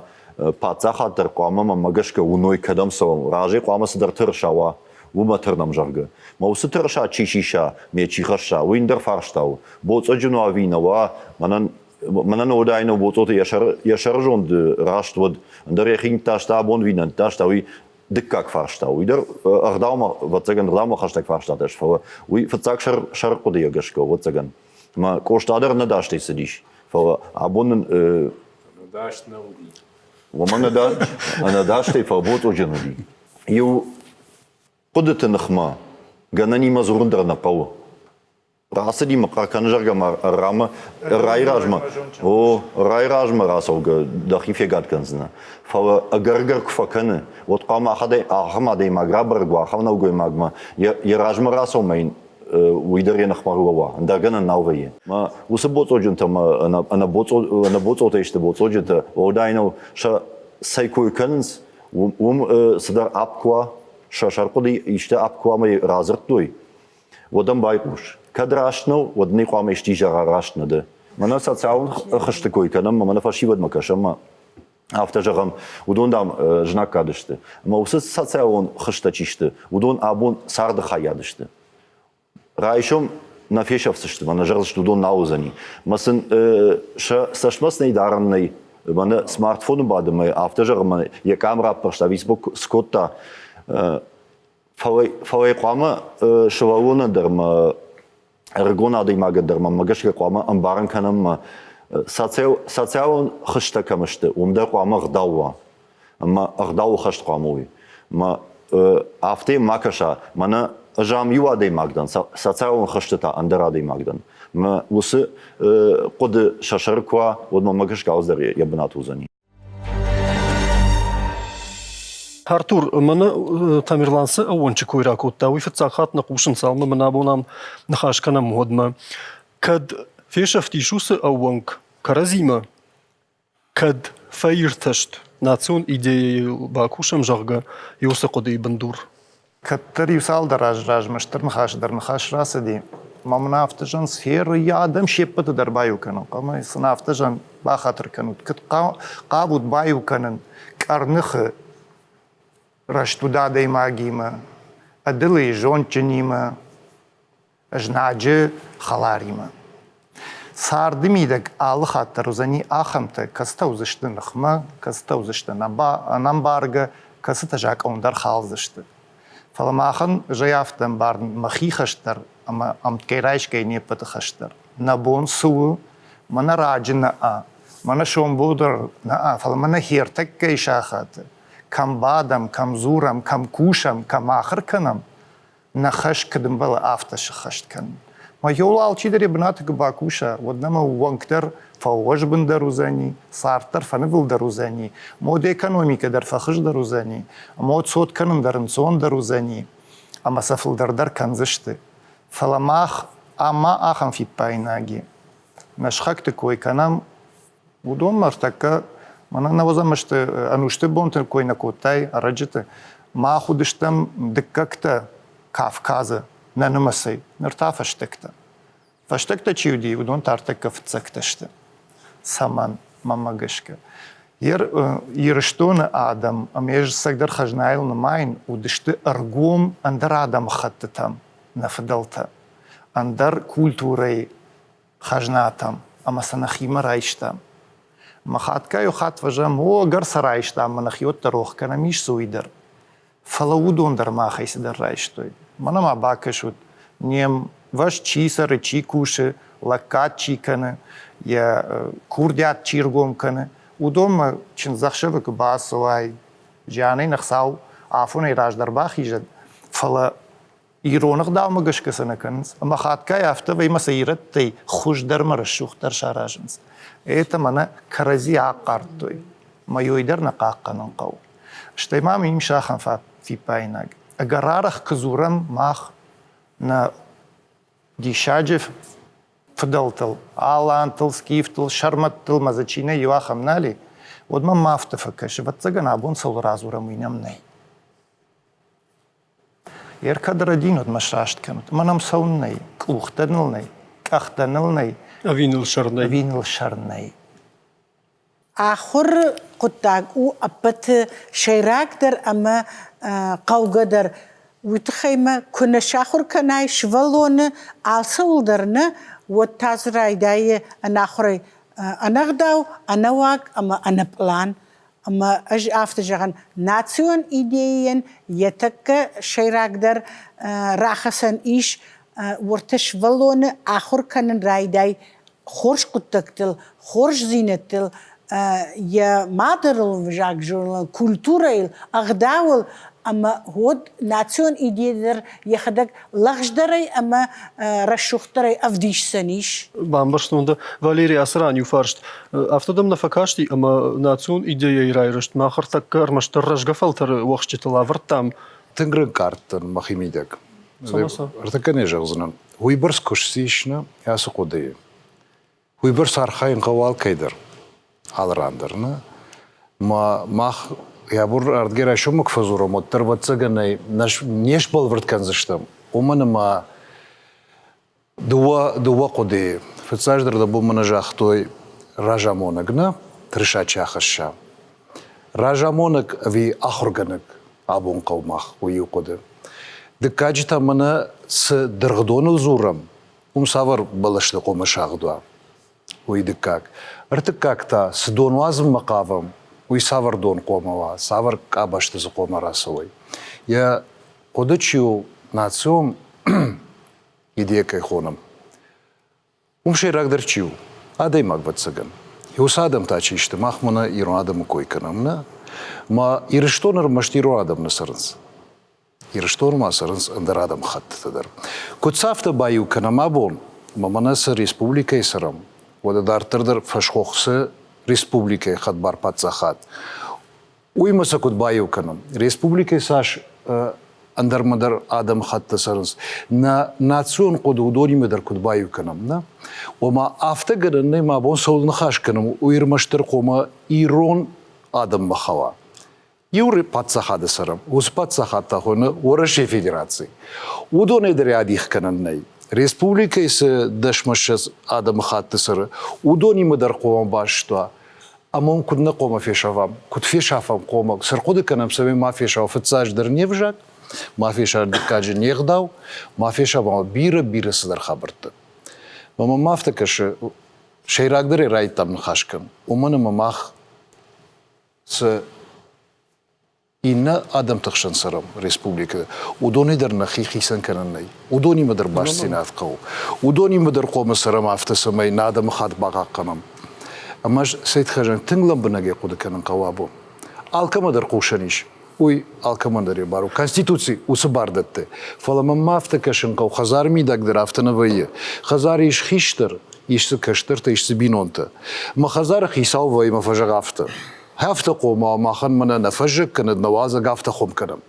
Speaker 6: паддзахад дӕр хъуамӕ мӕнмӕ гӕсгӕ уыной, кӕдӕм цӕуӕм, разӕй хъуамӕ цыдӕр тырыса уа, уымӕ тырнӕм, зӕгъгӕ. Мӕ уыцы тырыса чи сиса, ме чи хӕсса, уый ӕндӕр фарста у. Боцъоджын уа ӕви нӕ уа, мӕнӕн мӕнӕн уӕлдай нӕу боцъоты йӕ сӕры йӕ сӕрызонд раст уӕд, ӕндӕр йӕхи ныттаста абон ӕви нӕ ныттаста, уый дыккаг фарста. Уый дӕр ӕгъдаумӕ, ӕвӕццӕгӕн, ӕгъдаумӕ хӕстӕг фарстатӕ сты, фӕлӕ уый фыццаг сӕр сӕрхъуыдыйӕ гӕсгӕ, ӕвӕццӕгӕн. Ӕмӕ Къоста дӕр нӕ дастӕй цыдис, фӕлӕ абон нын
Speaker 2: Ӕнӕдаст нӕ уыди.
Speaker 6: Уымӕн ӕнӕдастӕй фӕлбоцъоджын уыди. Иу хъуыдыты ныхмӕ гӕнӕнимӕ дзурын дӕр нӕ хъӕуы. Рацыди мӕ хъӕр кӕны, зӕгъгӕ, ма ӕррамӕ, райразмӕ, о, райразмӕ рацӕугӕ дӕхи фегад кӕндзынӕ. Фӕлӕ ӕгӕр-ӕгӕр куы фӕкӕны, уӕд хъуамӕ ахӕм адӕймаг рабӕрӕг уа, ахӕм нӕлгоймагмӕ йӕ размӕ рацӕуынмӕ йын уый дӕр йӕ ныхмӕ рлӕууа, ӕндӕр гӕнӕн нал вӕййы. Мӕ уыцы боцъоджынтӕ мӕ ӕнӕбоцъотӕй сты боцъоджынтӕ, уӕлдай нӕу, сӕ цӕй кой кӕнынц, уым цыдӕр апп куы уа, сӕ сӕрхъуыды исты апп куы уа ӕмӕ радзырдтой, уӕд ӕм байхъус. Кӕд раст нӕу, уӕд ын хъуамӕ исти зӕгъа раст нӕ дӕ. Мӕнӕ социалон хызты кой кӕнӕм, мӕнӕ фӕсивӕдмӕ кӕсӕм, афтӕ зӕгъӕм, уыдон, дам, знаггад сты. Ӕмӕ уыцы социалон хызтӕ чи сты, уыдон абон царды хайад сты. Райсом нӕ фесӕфдзысты, мӕнӕ зӕгъдзысты, уыдон нал уыдзӕни. Мӕ сын сӕ цӕстмӕ сын дарӕн нӕй. Мӕнӕ смартфоны бады мӕ афтӕ зӕгъы, мӕ йӕ къам раппӕрста, Facebook скодта. Фӕлӕ, фӕлӕ хъуамӕ сывӕллонӕн дӕр мӕ ӕрыгон адӕймагӕн дӕр мӕнмӕ гӕсгӕ хъуамӕ ӕмбарын кӕнӕм мӕ социалон хызтӕ кӕм сты, уым дӕр хъуамӕ ӕгъдау уа. Ӕмӕ ӕгъдауы хӕст хъуамӕ уой. Мӕ афтӕ ма кӕса, мӕнӕ ӕз ам иу адӕймаг дӕн, социалон хызты та ӕндӕр адӕймаг дӕн. Мӕ уыцы хъуыды сӕ сӕры куы уа, уӕд мӕнмӕ гӕсгӕ алцыдӕр йӕ бынат уыдзӕни.
Speaker 1: Артур, мӕнӕ Тамерлан цы ӕууӕнчы кой ракодта, уый фыццаг хатт нӕ хъусын, цалынмӕ мын абон ам ныхас кӕнӕм, уӕдмӕ. Кӕд фесӕфтис уыцы ӕууӕнк кӕрӕдзимӕ, кӕд фӕиртӕст национ идейӕйыл бакусӕм, зӕгъгӕ, уыцы хъуыдыйы бындур?
Speaker 4: Кӕддӕр иу цалдӕр азы размӕ стыр ныхасы дӕр ныхас рацыди. Ӕмӕ мын афтӕ зӕгъынц, Феры йӕ адӕм се ппӕты дӕр баиу кӕнын хъуамӕ. Сын афтӕ зӕгъын, бахатыр кӕнут, куыд хъавут баиу кӕнын къӕрныхы рӕстуд адӕймагимӕ, ӕдылыйы зондджынимӕ, знаджы хӕларимӕ. Царды мидӕг алы хатт дӕр уыдзӕни ахӕмтӕ, кӕцытӕ уыдзысты ныхмӕ, кӕцытӕ уыдзысты ӕнӕмбаргӕ, кӕцытӕ закъон дӕр халдзысты. Фӕлӕ махӕн зӕй афтӕ ӕмбарын мӕхи хӕс дӕр ӕмӕ ӕмткӕй райсгӕйӕ не ппӕты хӕс дӕр. Нӕ бон цы у, мӕнӕ раджы нӕ, мӕнӕ сомбон дӕр нӕ, фӕлӕ мӕнӕ хертӕккӕйы сахаты кӕм бадӕм, кӕм дзурӕм, кӕм кусӕм, кӕм ахуыр кӕнӕм, нӕ хӕс куыд ӕмбӕлы, афтӕ сыххӕст кӕнын. Мӕ йол алчидӕр йӕ бынаты куы бакуса, уӕд нӕм ӕууӕнк дӕр фӕуӕзбындӕр уыдзӕни, цард дӕр фӕнывылдӕр уыдзӕни, мод экономикӕ дӕр фӕхуыздӕр уыдзӕни, мод цот кӕнын дӕр ӕнцондӕр уыдзӕни, ӕмӕ сӕ фылдӕр дӕр кӕндзысты. Фӕлӕ мах ам ма ахӕм фиппаинаг и. Нӕ сыхӕгты кой кӕнӕм, уыдонмӕ ӕртӕккӕ мӕнӕ нӕуӕдзӕм ӕзты ӕнусты бонты кой нӕ кодтай ӕрӕджыты. Мах уыдыстӕм дыккӕгтӕ Кавказы нӕ нымӕцӕй, ныр та фӕстӕгтӕ. Фӕстӕгтӕ чи уыди, уыдон та ӕртӕккӕ фыццӕгтӕ сты. Цӕмӕн, мӕнмӕ гӕсгӕ? Ирыстоны адӕм, ӕмӕ ӕз ӕцӕгдӕр хӕзнайыл нымайын, уыдысты ӕргом ӕндӕр адӕмыхӕттытӕм, нӕ фыдӕлтӕ, ӕндӕр культурӕйы хӕзнатӕм ӕмӕ сӕ нӕхимӕ райстам. Мӕ хатгай хатт фӕзӕгъӕм, о, ӕгӕр сӕ райстам, мӕ нӕхиуӕттӕ рох кӕнӕм, ис дзы уый дӕр. Фӕлӕ уыдон дӕр махӕй цыдӕр райстой. Мӕнӕ ма бакӕсут, не мвӕз чи цӕры, чи кусы, лӕггад чи кӕны, йӕ курдиат чи ргом кӕны, уыдонмӕ чындзӕхсӕвы куы бацӕуай, зианӕй нӕ Хуыцау афонӕй раздӕр бахизӕд, фӕлӕ ирон ӕгъдаумӕ гӕсгӕ сӕ нӕ кӕнынц. Ӕмӕ хатгай афтӕ вӕййы, ӕмӕ сӕ ирӕттӕй хуыздӕрмӕ рӕсугъддӕр саразынц. Это мӕнӕ кӕрӕдзи ахъардтой. Мӕ дӕр нӕ хъахъхъӕнын хъӕуы. Стӕй ма мын ис ахӕм фиппаинаг. Ӕгӕр арӕх куы дзурӕм мах нӕ диссаджы фыдӕлтыл, алантыл, скифтыл, сӕрмӕттыл мӕ дзы чи нӕ иу ахӕм нал и, уӕд мӕм ма афтӕ фӕкӕсы, ӕвӕццӕгӕн, абон цӕуыл радзурӕм, уый нӕм нӕй. Ӕркӕд рӕдинут мӕ сраст кӕнут. Мӕн ӕм цӕуын нӕй, къухтӕ ныл нӕй, къӕхтӕ ныл нӕй.
Speaker 1: Ӕви ныл сӕр нӕй?
Speaker 4: Ӕви ныл сӕр нӕй.
Speaker 5: Ахуыр хъуыддаг у ӕппӕты сӕйрагдӕр ӕмӕ хъӕугӕдӕр. Уый тыххӕй мӕ куы нӕ сахуыр кӕнай сывӕллоны алцӕуыл дӕр нӕ, уӕд та дзы райдайы ӕнахуырӕй ӕнӕгъдау, ӕнӕуаг ӕмӕ ӕнӕпълан. Ӕмӕ ӕз афтӕ зӕгъын, национ идейӕйӕн йӕ тӕккӕ сӕйрагдӕр рахӕцӕн ис уӕртӕ сывӕллоны ахуыр кӕнын райдай хорз хъуыддӕгтыл, хорздзинӕдтыл, йӕ мадӕлон ӕвзаг зоныныл, культурӕйыл, ӕгъдауыл ӕмӕ уӕд национ идейӕ дӕр йӕхӕдӕг лӕгъздӕрӕй ӕмӕ рӕсугъддӕрӕй ӕвдисдзӕнис.
Speaker 1: Бамбӕрстон дӕ, Валерий, ацы ран иу фарст. Афтӕ дӕм нӕ фӕкасти, ӕмӕ национ идейӕйы райрӕзт мах ӕртӕккӕ ӕрмӕстдӕр рӕзгӕ фӕлтӕры уӕхсчытыл ӕвӕрдтам?
Speaker 7: Тынг рынкъардтӕн мӕхимидӕг. Ӕртӕккӕ не зӕгъдзынӕн. Уыйбӕрц куы ссис нӕ ацы хъуыдыйы. Уыйбӕрц архайын хъӕуы алкӕй дӕр, алы ран дӕр. Нӕ? Ма мах йӕ бон ардгӕй райсоммӕ куы фӕдзурӕм, уӕддӕр ӕвӕццӕгӕн ӕй не сбӕлвырд кӕндзыстӕм. Уымӕн ӕмӕ дыууӕ хъуыдыйы. Фыццаджыдӕр дӕ бон мӕнӕ загътой разамонӕг нӕ, тырыса чи ахӕсса. Разамонӕг ӕви ахуыргӕнӕг абон хъӕуы мах, уый иу хъуыды. Дыккаджы та мӕнӕ цы дыргъдоныл дзурӕм, уым цавӕр бӕлӕсты хъуамӕ сагъд уа, уый дыккаг. Ӕртыккаг та, цы дон уадзынмӕ хъавӕм, уый цавӕр дон хъуамӕ уа, цавӕр къабӕзты дзы хъуамӕ рацӕуой. Йӕ хъуыды чи у, национ идея кӕй хонӕм, уым сӕйрагдӕр чи у? Адӕймаг, ӕвӕццӕгӕн. Уыцы адӕм та чи сты, мах мӕнӕ ирон адӕмы кой кӕнӕм, нӕ? Ма Ирыстоны ӕрмӕст ирон адӕм нӕ цӕрынц. Ирыстоны ма цӕрынц ӕндӕр адӕмыхӕттытӕ дӕр. Куыд сӕ афтӕ баиу кӕнӕм абон, ӕмӕ мӕнӕ цы республикӕйы цӕрӕм, уӕдӕ дарддӕр дӕр фӕсхох цы республикӕйы хӕдбар паддзахад, уыимӕ сӕ куыд баиу кӕнӕм? Республикӕйы цас ӕндӕрмӕ дӕр адӕмыхӕттӕ цӕрынц, нӕ национ хъуыды уыдонимӕ дӕр куыд баиу кӕнӕм, нӕ? Ома афтӕ гӕнӕн нӕй, мӕ бон цӕуыл ныхас кӕнӕм, уый ӕрмӕстдӕр хъуамӕ ирон адӕммӕ хауа. Иу паддзахады цӕрӕм, уыцы паддзахад та хуыйны Уӕрӕсейы Федераци. Уыдонӕй дӕр адих кӕнӕн нӕй. Республикӕйы цы дӕсмӕ адӕмыхатты цӕры, уыдонимӕ дӕр хъуамӕ баст уа. Ӕмӕ уым куыд нӕ хъуамӕ фесафӕм, куыд фесафӕм хъуамӕ, цы рхъуыды кӕнӕм, цӕмӕй ма фесафа фыццаджыдӕр не взаг, ма фесафа дыккаджы не гъдау, ма фесафа бирӕ-бирӕ цыдӕр хабӕрттӕ. Мӕ мӕм афтӕ кӕсы, сӕйрагдӕрӕй райдтам ныхас кӕнын, уымӕн ӕмӕ мах цы Иннӕ адӕмты хсӕн цӕрӕм республикӕйы, уыдонӕй дӕр нӕхи хицӕн кӕнӕн нӕй. Уыдонимӕ дӕр бастдзинад хъӕуы. Уыдонимӕ дӕр хъуамӕ цӕрӕм афтӕ, цӕмӕй нӕ адӕмыхатт бахъахъхъӕнӕм. Ӕмӕ ӕз цӕй тыххӕй тынг лӕмбынӕгӕй хъуыды кӕнын хъӕуы абон. Алкӕмӕ дӕр хъусӕн ис. Уый алкӕмӕн дӕр йӕ бар у. Конституци уыцы бар дӕтты. Фӕлӕ мӕнмӕ афтӕ кӕсын хъӕуы, хӕдзары мидӕг дӕр афтӕ нӕ вӕййы. Хӕдзары ис хистӕр, ис дзы кӕстӕртӕ, ис дзы бинонтӕ. Мӕ хӕдзары хицау вӕййы мӕ фӕзӕгъы афтӕ. Афтӕ хъомау махӕн мӕнӕ нӕ фӕззӕг кӕнӕд, нӕ уадзӕг афтӕ хом кӕнӕм.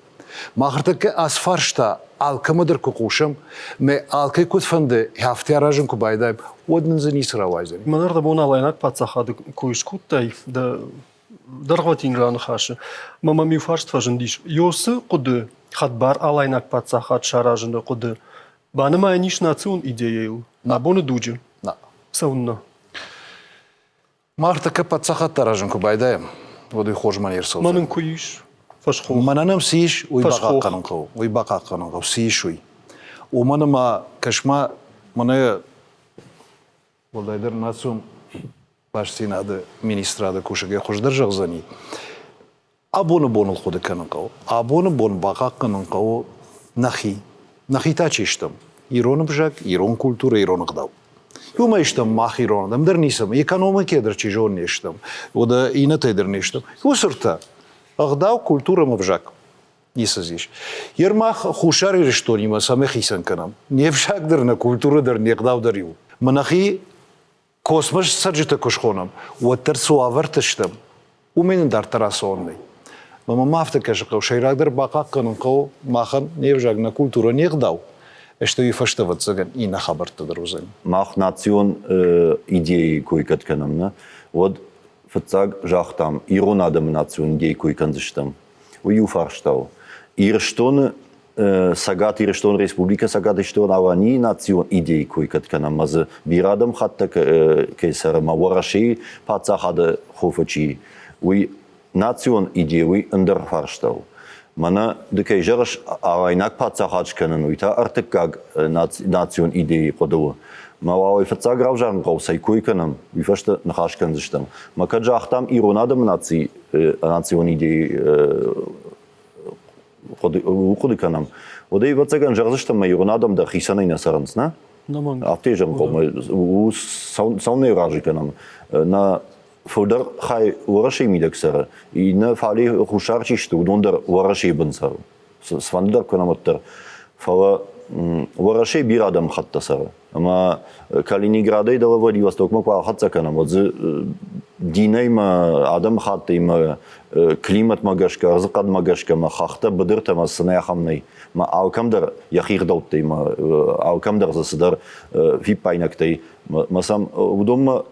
Speaker 7: Мах ӕртӕккӕ ацы фарста алкӕмӕ дӕр куы хъусӕм, мӕ алкӕй куыд фӕнды, афтӕ аразын куы байдайӕм, уӕд нын дзы ницы рауайдзӕни.
Speaker 1: Мӕн ӕрдӕбон алайнаг паддзахады кой скодтай дӕ дӕргъвӕтин раныхасы, мӕ мӕм иу фарст фӕзындис. Ёсы хъуыды, хӕдбар алайнаг паддзахад саразыны хъуыды банымайӕн ис национ идеяйыл абоны дуджы?
Speaker 7: Нӕ.
Speaker 1: Цӕуыннӕ?
Speaker 7: Мах тӕккӕ паддзахадтӕ аразын куы байдайӕм, уӕд уый хорзмӕ не рцӕудзӕн.
Speaker 1: Мӕн ын куы ис фӕсхох.
Speaker 7: Мӕнӕн ӕм цы ис, уый бахъахъхъӕнын хъӕуы. Уый бахъахъхъӕнын хъӕуы, цы ис, уый. Уымӕн ӕмӕ, кӕс-ма, мӕнӕ уӕлдайдӕр национ бастдзинады министрады кусӕгӕй хуыздӕр зӕгъдзӕни, Абоны боныл хъуыды кӕнын хъӕуы. Абоны бон бахъахъхъӕнын хъӕуы нӕхи. Нӕхи та чи стӕм? Ирон ӕвзаг, ирон культурӕ, ирон ӕгъдау. Уымӕй стӕм мах ирон адӕм дӕр ницӕмӕ. Экономикӕйӕ дӕр чи зоны не стӕм, уӕдӕ иннӕтӕй дӕр не стӕм. Уыцы ртӕ. Ӕгъдау, культурӕ ӕмӕ ӕвзаг. Ницы дзы ис. Ер мах Хуссар Ирыстонимӕ цӕмӕй хицӕн кӕнӕм? Не взаг дӕр, нӕ культурӕ дӕр, не гъдау дӕр иу. Мӕ нӕхи Космос цӕрджытӕ куы схонӕм, уӕддӕр цы уавӕрты стӕм, уымӕй нын дарддӕр ацӕуӕн нӕй. Мӕ мӕм афтӕ кӕсы хъӕуы, сӕйрагдӕр бахъахъхъӕнын хъӕуы махӕн не взаг, нӕ культурӕ, не гъдау, стӕй уый фӕстӕ, ӕвӕццӕгӕн, иннӕ хабӕрттӕ дӕр уыдзӕн.
Speaker 6: Мах национ идейы кой кӕд кӕнӕм, нӕ, уӕд фыццаг загътам, ирон адӕмы национ идейы кой кӕндзыстӕм. Уый иу фарста у. Ирыстоны Цӕгат Ирыстон, Республикӕ Цӕгат Ирыстон-Аланийы национ идейы кой кӕд кӕнӕм, ӕмӕ дзы бирӕ адӕмхаттӕ кӕй цӕры, ӕмӕ Уӕрӕсейы паддзахады хофы чи, уый национ идея, уый ӕндӕр фарста у. Мӕнӕ ды кӕй зӕгъыс, алайнаг паддзахад скӕнын, уый та ӕртыккаг национ идейы хъуыды у. Мӕ уал фыццаг равзарын хъӕуы, цӕй кой кӕнӕм, уый фӕстӕ ныхас кӕндзыстӕм. Мӕ кӕд загътам ирон адӕмы наци, национ идейы хъуыды кӕнӕм, уӕд ӕвӕццӕгӕн зӕгъдзыстӕм, ӕмӕ ирон адӕм дӕр хицӕнӕй нӕ цӕрынц, нӕ? Афтӕ зӕгъын хъуамӕ цӕуылнӕ разы кӕнӕм? Нӕ фылдӕр хай Уӕрӕсейы мидӕг цӕры, иннӕ фале хуссар чи сты, уыдон дӕр Уӕрӕсейы бын цӕры. Цыфӕнды дӕр кӕнӕм, уӕддӕр. Фӕлӕ Уӕрӕсейы бирӕ адӕмыхӕттӕ цӕры. Ӕмӕ Калининградӕй дӕлӕ Владивостокмӕ куы ахӕццӕ кӕнӕм, уӕд дзы динӕй мӕ адӕмыхаттӕй мӕ климатмӕ гӕсгӕ, ӕрдзыхъӕдмӕ гӕсгӕ мӕ хӕхтӕ, быдыртӕ мӕ цы нӕ ахӕм нӕй. Мӕ алкӕм дӕр йӕхи гъдӕуттӕй мӕ алкӕм дӕр дзы цыдӕр фиппаинӕгтӕй мӕ сӕм уыдонмӕ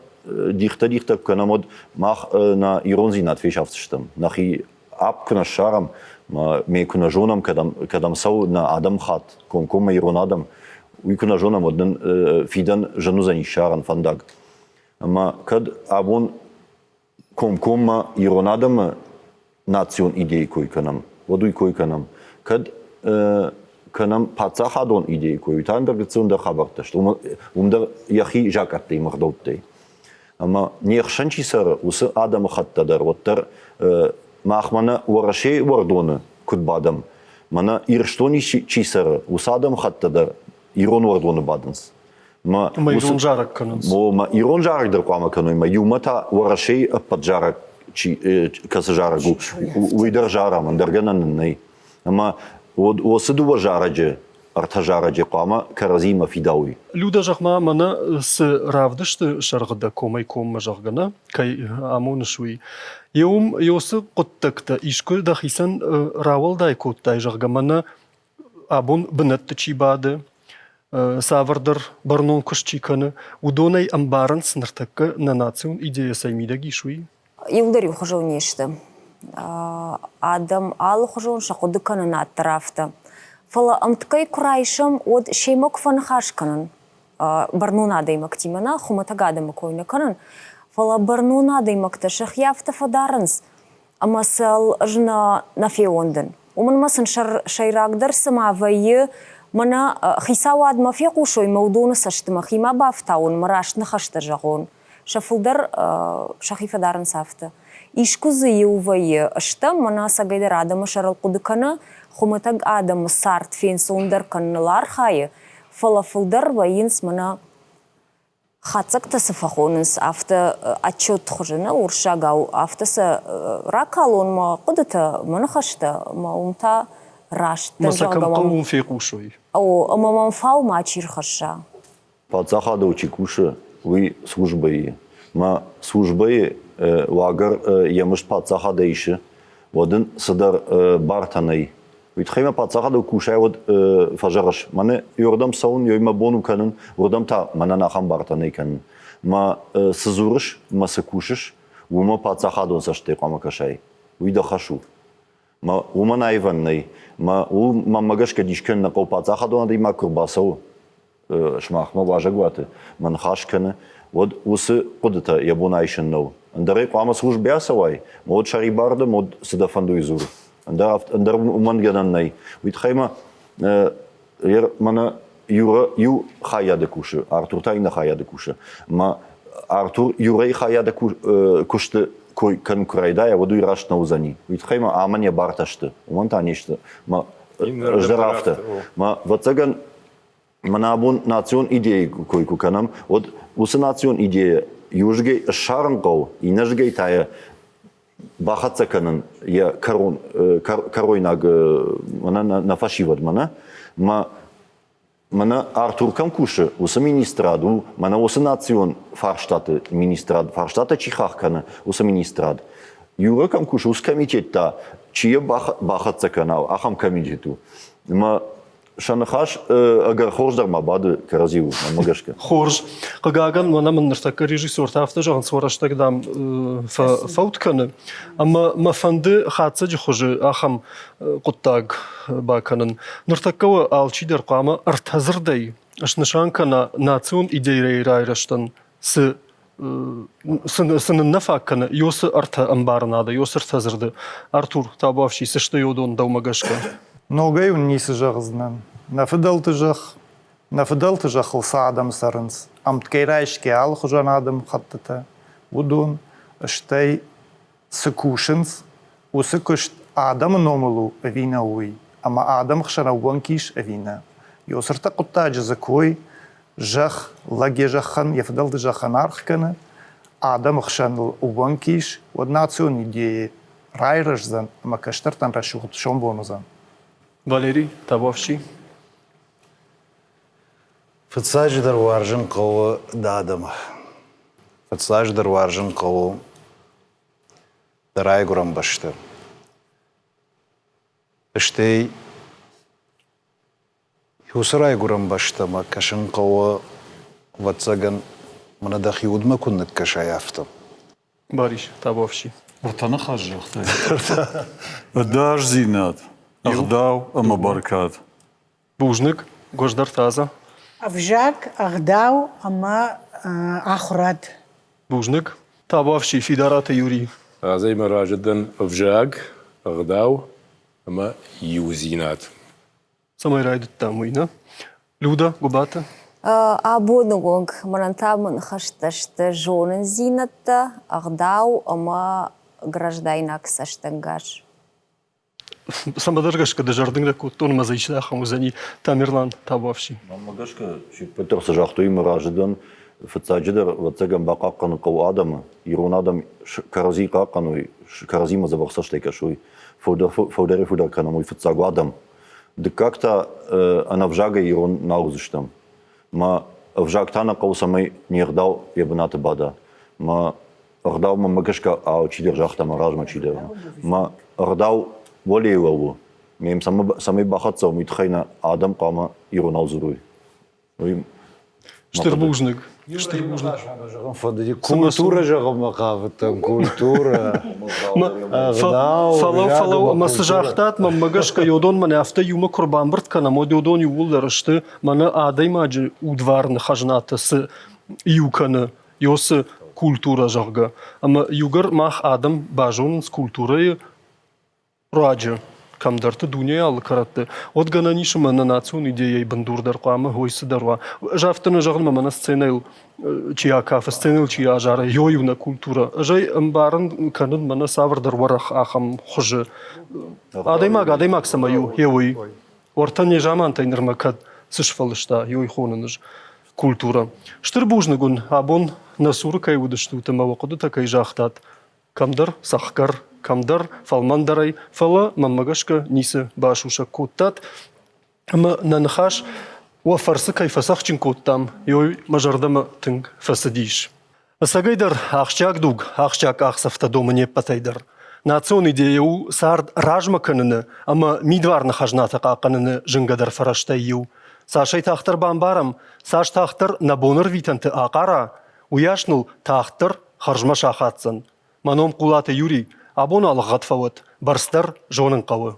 Speaker 6: дихтӕ-дихтӕ куы кӕнӕм, уӕд мах нӕ ирондзинад фесафдзыстӕм, нӕхи апп куы нӕ ссарӕм, ме куы нӕ зонӕм, кӕдӕм, кӕдӕм цӕуы нӕ адӕмыхатт, комкоммӕ ирон адӕм, уый куы нӕ зонӕм, уӕд нын фидӕн зын уыдзӕни ссарын фӕндаг. Ӕмӕ кӕд абон комкоммӕ ирон адӕмы национ идейы кой кӕнӕм, уӕд уый кой кӕнӕм. Кӕд кӕнӕм паддзахадон идейы кой, уый та ӕндӕр гыццыл ӕндӕр хабӕрттӕ сты, уым дӕр йӕхи закъӕттӕй ӕмӕ ӕгъдӕуттӕй. Ӕмӕ не хсӕн чи цӕры, уыцы адӕмыхӕттӕ дӕр уӕддӕр мах мӕнӕ Уӕрӕсейы уӕрдоны куыд бадӕм, мӕнӕ Ирыстоны чи цӕры, уыцы адӕмыхӕттӕ дӕр ирон уӕрдоны бадынц.
Speaker 1: Мӕ ирон зарӕг кӕнынц.
Speaker 6: Мӕ ирон зарӕг дӕр хъуамӕ кӕной, мӕ иумӕ та Уӕрӕсейы ӕппӕт зарӕг чи, кӕцы зарӕг у, уый дӕр зарӕм, ӕндӕр гӕнӕн нын нӕй. Ӕмӕ уыцы дыууӕ зарӕджы ӕртӕ зарӕджы хъуамӕ кӕрӕдзимӕ фидауой.
Speaker 1: Людӕ, зӕгъ-ма, мӕнӕ цы равдысты сӕргъы дӕ комӕй-коммӕ, зӕгъгӕ, нӕ, кӕй амоныс, уый. Еум еуцы хъуыддӕгтӕ искуы дӕхицӕн рауӕлдай кодтай, зӕгъгӕ, мӕнӕ абон бынӕтты чи бады, цавӕрдӕр бӕрнон куыст чи кӕны, уыдонӕй ӕмбарынц ныртӕккӕ нӕ национ идейӕ цӕй мидӕг ис, уый?
Speaker 10: Иуылдӕр иухуызон не сты. Адӕм алыхуызон сӕ хъуыдыкӕнынад дӕр афтӕ. Фӕлӕ ӕмткӕй куы райсӕм, уӕд семӕ куы фӕныхас кӕнын, бӕрнон адӕймӕгтимӕ нӕ, хуымӕтӕг адӕмы кой нӕ кӕнын, фӕлӕ бӕрнон адӕймӕгтӕ сӕхи афтӕ фӕдарынц, ӕмӕ сыл ӕз нӕ, нӕ феуӕндын. Уымӕн ӕмӕ сын сӕйрагдӕр цыма вӕййы, мӕнӕ хицауадмӕ фехъусой мӕ уыдоны цӕсты мӕхимӕ бафтауын, мӕ раст ныхӕстӕ зӕгъон. Сӕ фылдӕр сӕхи фӕдарынц афтӕ. Искуы дзы иу вӕййы, стӕм, мӕнӕ ӕцӕгӕйдӕр адӕмы сӕрыл хъуыды кӕны, хуымӕтӕг адӕмы цард фенцондӕр кӕныныл архайы, фӕлӕ фылдӕр вӕййынц мӕнӕ хатдзӕгтӕ цы фӕхонынц, афтӕ отчет хуызы, нӕ уырыссагау, афтӕ сӕ ракалон мӕ хъуыдытӕ, мӕ ныхӕстӕ, ӕмӕ уым та раст дӕн,
Speaker 1: Мӕ сӕ кӕм
Speaker 10: зӕгъгӕ,
Speaker 1: хъӕуы, уым фехъусой.
Speaker 10: О, ӕмӕ мӕм фау мачи рхӕсса.
Speaker 6: Паддзахадыл чи кусы, уый службӕйы. Мӕ службӕйы уагӕр йӕ мызд паддзахадӕй исы, уӕд ын цыдӕр бартӕ нӕй. Уый тыххӕй мӕ паддзахадыл кусай, уӕд фӕзӕгъыс, мӕнӕ иуырдӕм цӕуын, ёй мӕ бон у кӕнын, уырдӕм та мӕнӕн ахӕм бартӕ нӕй кӕнын. Мӕ цы дзурыс, мӕ цы кусыс, уымӕ паддзахадон цӕстӕй хъуамӕ кӕсай. Уый дӕ хӕс у. Мӕ уымӕн аивӕн нӕй. Мӕ мӕнмӕ гӕсгӕ дис кӕнын нӕ хъӕуы паддзахадон адӕймаг куы рбацӕуы, сымахмӕ уазӕгуаты мӕ ныхас кӕны, уӕд уыцы хъуыдытӕ йӕ бон айсын нӕу. Ӕндӕрӕй хъуамӕ службӕ ацӕуай, уӕд сӕрибар дӕ, уӕд цы дӕ фӕнды, уый дзур. Ӕндӕр, ӕндӕр уымӕн гӕнӕн нӕй. Уый тыххӕй ма мӕнӕ Юра иу хайады кусы, Артур та иннӕ хайады кусы. Ма Артур Юрайы хайады куысты кой кӕнын куы райдайа, уӕд уый раст нӕ уыдзӕни. Уый тыххӕй ма амӕн йӕ бартӕ сты, уымӕн та не сты. Ма ӕз дӕр афтӕ. Ма ӕвӕццӕгӕн мӕнӕ абон национ идейы кой куы кӕнӕм, уӕд уыцы национ идея иуызгӕй ссарын хъӕуы, иннӕзгӕй та йӕ бахӕццӕ кӕнын йӕ кӕрон, кӕройнаг мӕнӕ нӕ фӕсивӕдмӕ, нӕ? Мӕ мӕнӕ Артур кӕм кусы, уыцы министрад у, мӕнӕ уыцы национ фарстаты министрад, фарстатӕ чи хахх кӕны, уыцы министрад. Юра кӕм кусы, уыцы комитет та, чи йӕ бахӕццӕ кӕна, ахӕм комитет у. Мӕ сӕ ныхас ӕгӕр хорз дӕр ма бады кӕрӕдзиуыл, мӕнмӕ гӕсгӕ.
Speaker 1: Хорз. Хъыгагӕн, мӕнӕ мын ныртӕккӕ режиссертӕ афтӕ зӕгъынц, уӕ рӕстӕг, дам, фӕуд кӕны. Ӕмӕ мӕ фӕнды хатдзӕджы хуызы ахӕм хъуыддаг бакӕнын. Ныртӕккӕ уӕ алчидӕр хъуамӕ ӕртӕ дзырдӕй снысан кӕна национ идейӕйы райрӕзтӕн цы цы нын нӕ фаг кӕны, ёсы ӕртӕ ӕмбарынады, ёсы ӕртӕ дзырды. Артур, табуафси, цы сты ёдон дӕумӕ гӕсгӕ?
Speaker 4: Ногӕй уын ницы зӕгъдзынӕн. Нӕ фыдӕлты зӕхх, нӕ фыдӕлты зӕххыл цы адӕм цӕрынц, ӕмткӕй райсгӕ алыхуызон адӕмыхӕттытӕ, уыдон, стӕй цы кусынц, уыцы куыст адӕмы номыл у ӕви нӕ уый, ӕмӕ адӕмы хсӕн ӕууӕнк ис ӕви нӕ. Ёсырты хъуыддаджы дзы кой зӕхх, лӕг йӕ зӕххӕн, йӕ фыдӕлты зӕххӕн аргъ кӕны, адӕмы хсӕн ыл ӕууӕнк ис, уӕд национ идейы райрӕздзӕн ӕмӕ кӕстӕртӕн рӕсугъд сомбон уыдзӕн.
Speaker 1: Валерий Табовский.
Speaker 7: Фыццаджыдӕр уарзын хъӕуы дӕ адӕмы. Фыццаджыдӕр уарзын хъӕуы дӕ райгуырӕн бӕстӕ. Стӕй уыцы райгуырӕн бӕстӕмӕ кӕсын хъӕуы, ӕвӕццӕгӕн, мӕнӕ дӕхи удмӕ куы ныккӕсай, афтӕ.
Speaker 1: Барис Табовский.
Speaker 3: Ӕртӕ ныхас загътай. Ӕдасдзинад, ӕгъдау ӕмӕ бӕркад.
Speaker 1: Бузныг, Гуыздӕр Таза.
Speaker 5: Ӕвзаг, ӕгъдау ӕмӕ ахуырад.
Speaker 1: Бузныг. Табуафси Фидараты Юрий.
Speaker 2: Азӕй мӕ разы дӕн ӕвзаг, ӕгъдау ӕмӕ иудзинад.
Speaker 1: Цӕмӕй райдыдтам уый, нӕ? Люда, Гуыбаты?
Speaker 10: Абоны онг мӕнӕн та мӕ ныхӕстӕ сты зонындзинӕдтӕ, ӕгъдау ӕмӕ граждайнаг цӕстӕнгас.
Speaker 1: Цӕмӕдӕр гӕсгӕ дызӕрдыг нӕ кодтон ӕмӕ дзы исты ахӕм уыдзӕни Тамерлан табуафси.
Speaker 6: Мӕнмӕ гӕсгӕ, се ппӕт дӕр цы загътой, мӕ разы дӕн. Фыццаджыдӕр, ӕвӕццӕгӕн, бахъахъхъӕнын хъӕуы адӕмы. Ирон адӕм кӕрӕдзи хъахъхъӕной, кӕрӕдзимӕ дзӕбӕх цӕстӕй кӕсой. Фылдӕрӕй-фылдӕр кӕнӕм уый фыццаг адӕм. Дыккаг та ӕнӕвзагӕй ирон нал уыдзыстӕм. Мӕ ӕвзаг та нӕ хъӕуы, цӕмӕй не гъдау йӕ бынаты бада. Мӕ ӕгъдау мӕнмӕ гӕсгӕ чидӕр загъта мӕ размӕ чидӕр. Мӕ ӕгъдау уӕлейы лӕууы. Ме цӕмӕй бахӕццӕ уым, уый тыххӕй нӕ адӕм хъуамӕ иронау дзурой. Уый
Speaker 1: Стыр бузныг. Стыр бузныг.
Speaker 7: Фӕндыди культурӕ зӕгъынмӕ хъавыдтӕн, культурӕ.
Speaker 1: Фӕлӕ, фӕлӕ, ӕмӕ цы загътат, мӕнмӕ гӕсгӕ, йодон мӕнӕ афтӕ иумӕ куы рбамбырд кӕнӕм, уӕд йодон иууылдӕр сты, мӕнӕ адӕймаджы удварны хӕзнатӕ цы иу кӕны, Ёсы культурӕ, зӕгъгӕ. Ӕмӕ иугӕр мах адӕм базонынц культурӕйы руаджы. кӕмдӕрты дунейы алы кӕрӕтты, уӕд гӕнӕн ис ӕмӕ нӕ национ идейӕйы бындур дӕр хъуамӕ ой цыдӕр уа. Ӕз афтӕ нӕ зӕгъын, мӕнӕ сценӕйыл чи акафы, сценӕйыл чи азары, ёй у нӕ культурӕ. Ӕз ӕй ӕмбарын кӕнын мӕнӕ цавӕрдӕр уӕрӕх ахӕм хуызы. Адӕймаг адӕймаг цӕмӕй у, е уый. Уӕртӕ незамантӕй нырмӕ кӕд цы сфӕлдыста, ёй хонын ӕз культурӕ. Стыр бузныг уын, абон нӕ цуры кӕй уыдыстут ӕмӕ уӕ хъуыдытӕ кӕй загътат. Кӕмдӕр цӕхгӕр, кӕмдӕр фӕлмӕндӕрӕй, фӕлӕ, мӕнмӕ гӕсгӕ, ницы басусӕг кодтат. Ӕмӕ нӕ ныхас уӕ фӕрцы кӕй фӕцӕхджын кодтам, уый мӕ зӕрдӕмӕ тынг фӕцыдис. Ӕцӕгӕйдӕр ахсджиаг дуг, ахсджиаг къахдзӕфтӕ домы не ппӕтӕй дӕр. Национ идейӕ у цард размӕ кӕныны ӕмӕ мидварны хӕзнатӕ хъахъхъӕныны зынгӕдӕр фӕрӕзтӕй иу. Цасӕй тагъддӕр бамбарӕм, цас тагъддӕр нӕ боны рвитӕнты ахъара, уыйас ныл тагъддӕр хӕрзмӕ сахаддзӕн. Мӕ ном Хъулаты Юрий, абон алыгъгъӕд фӕуӕд, бӕрц дӕр зонын хъӕуы.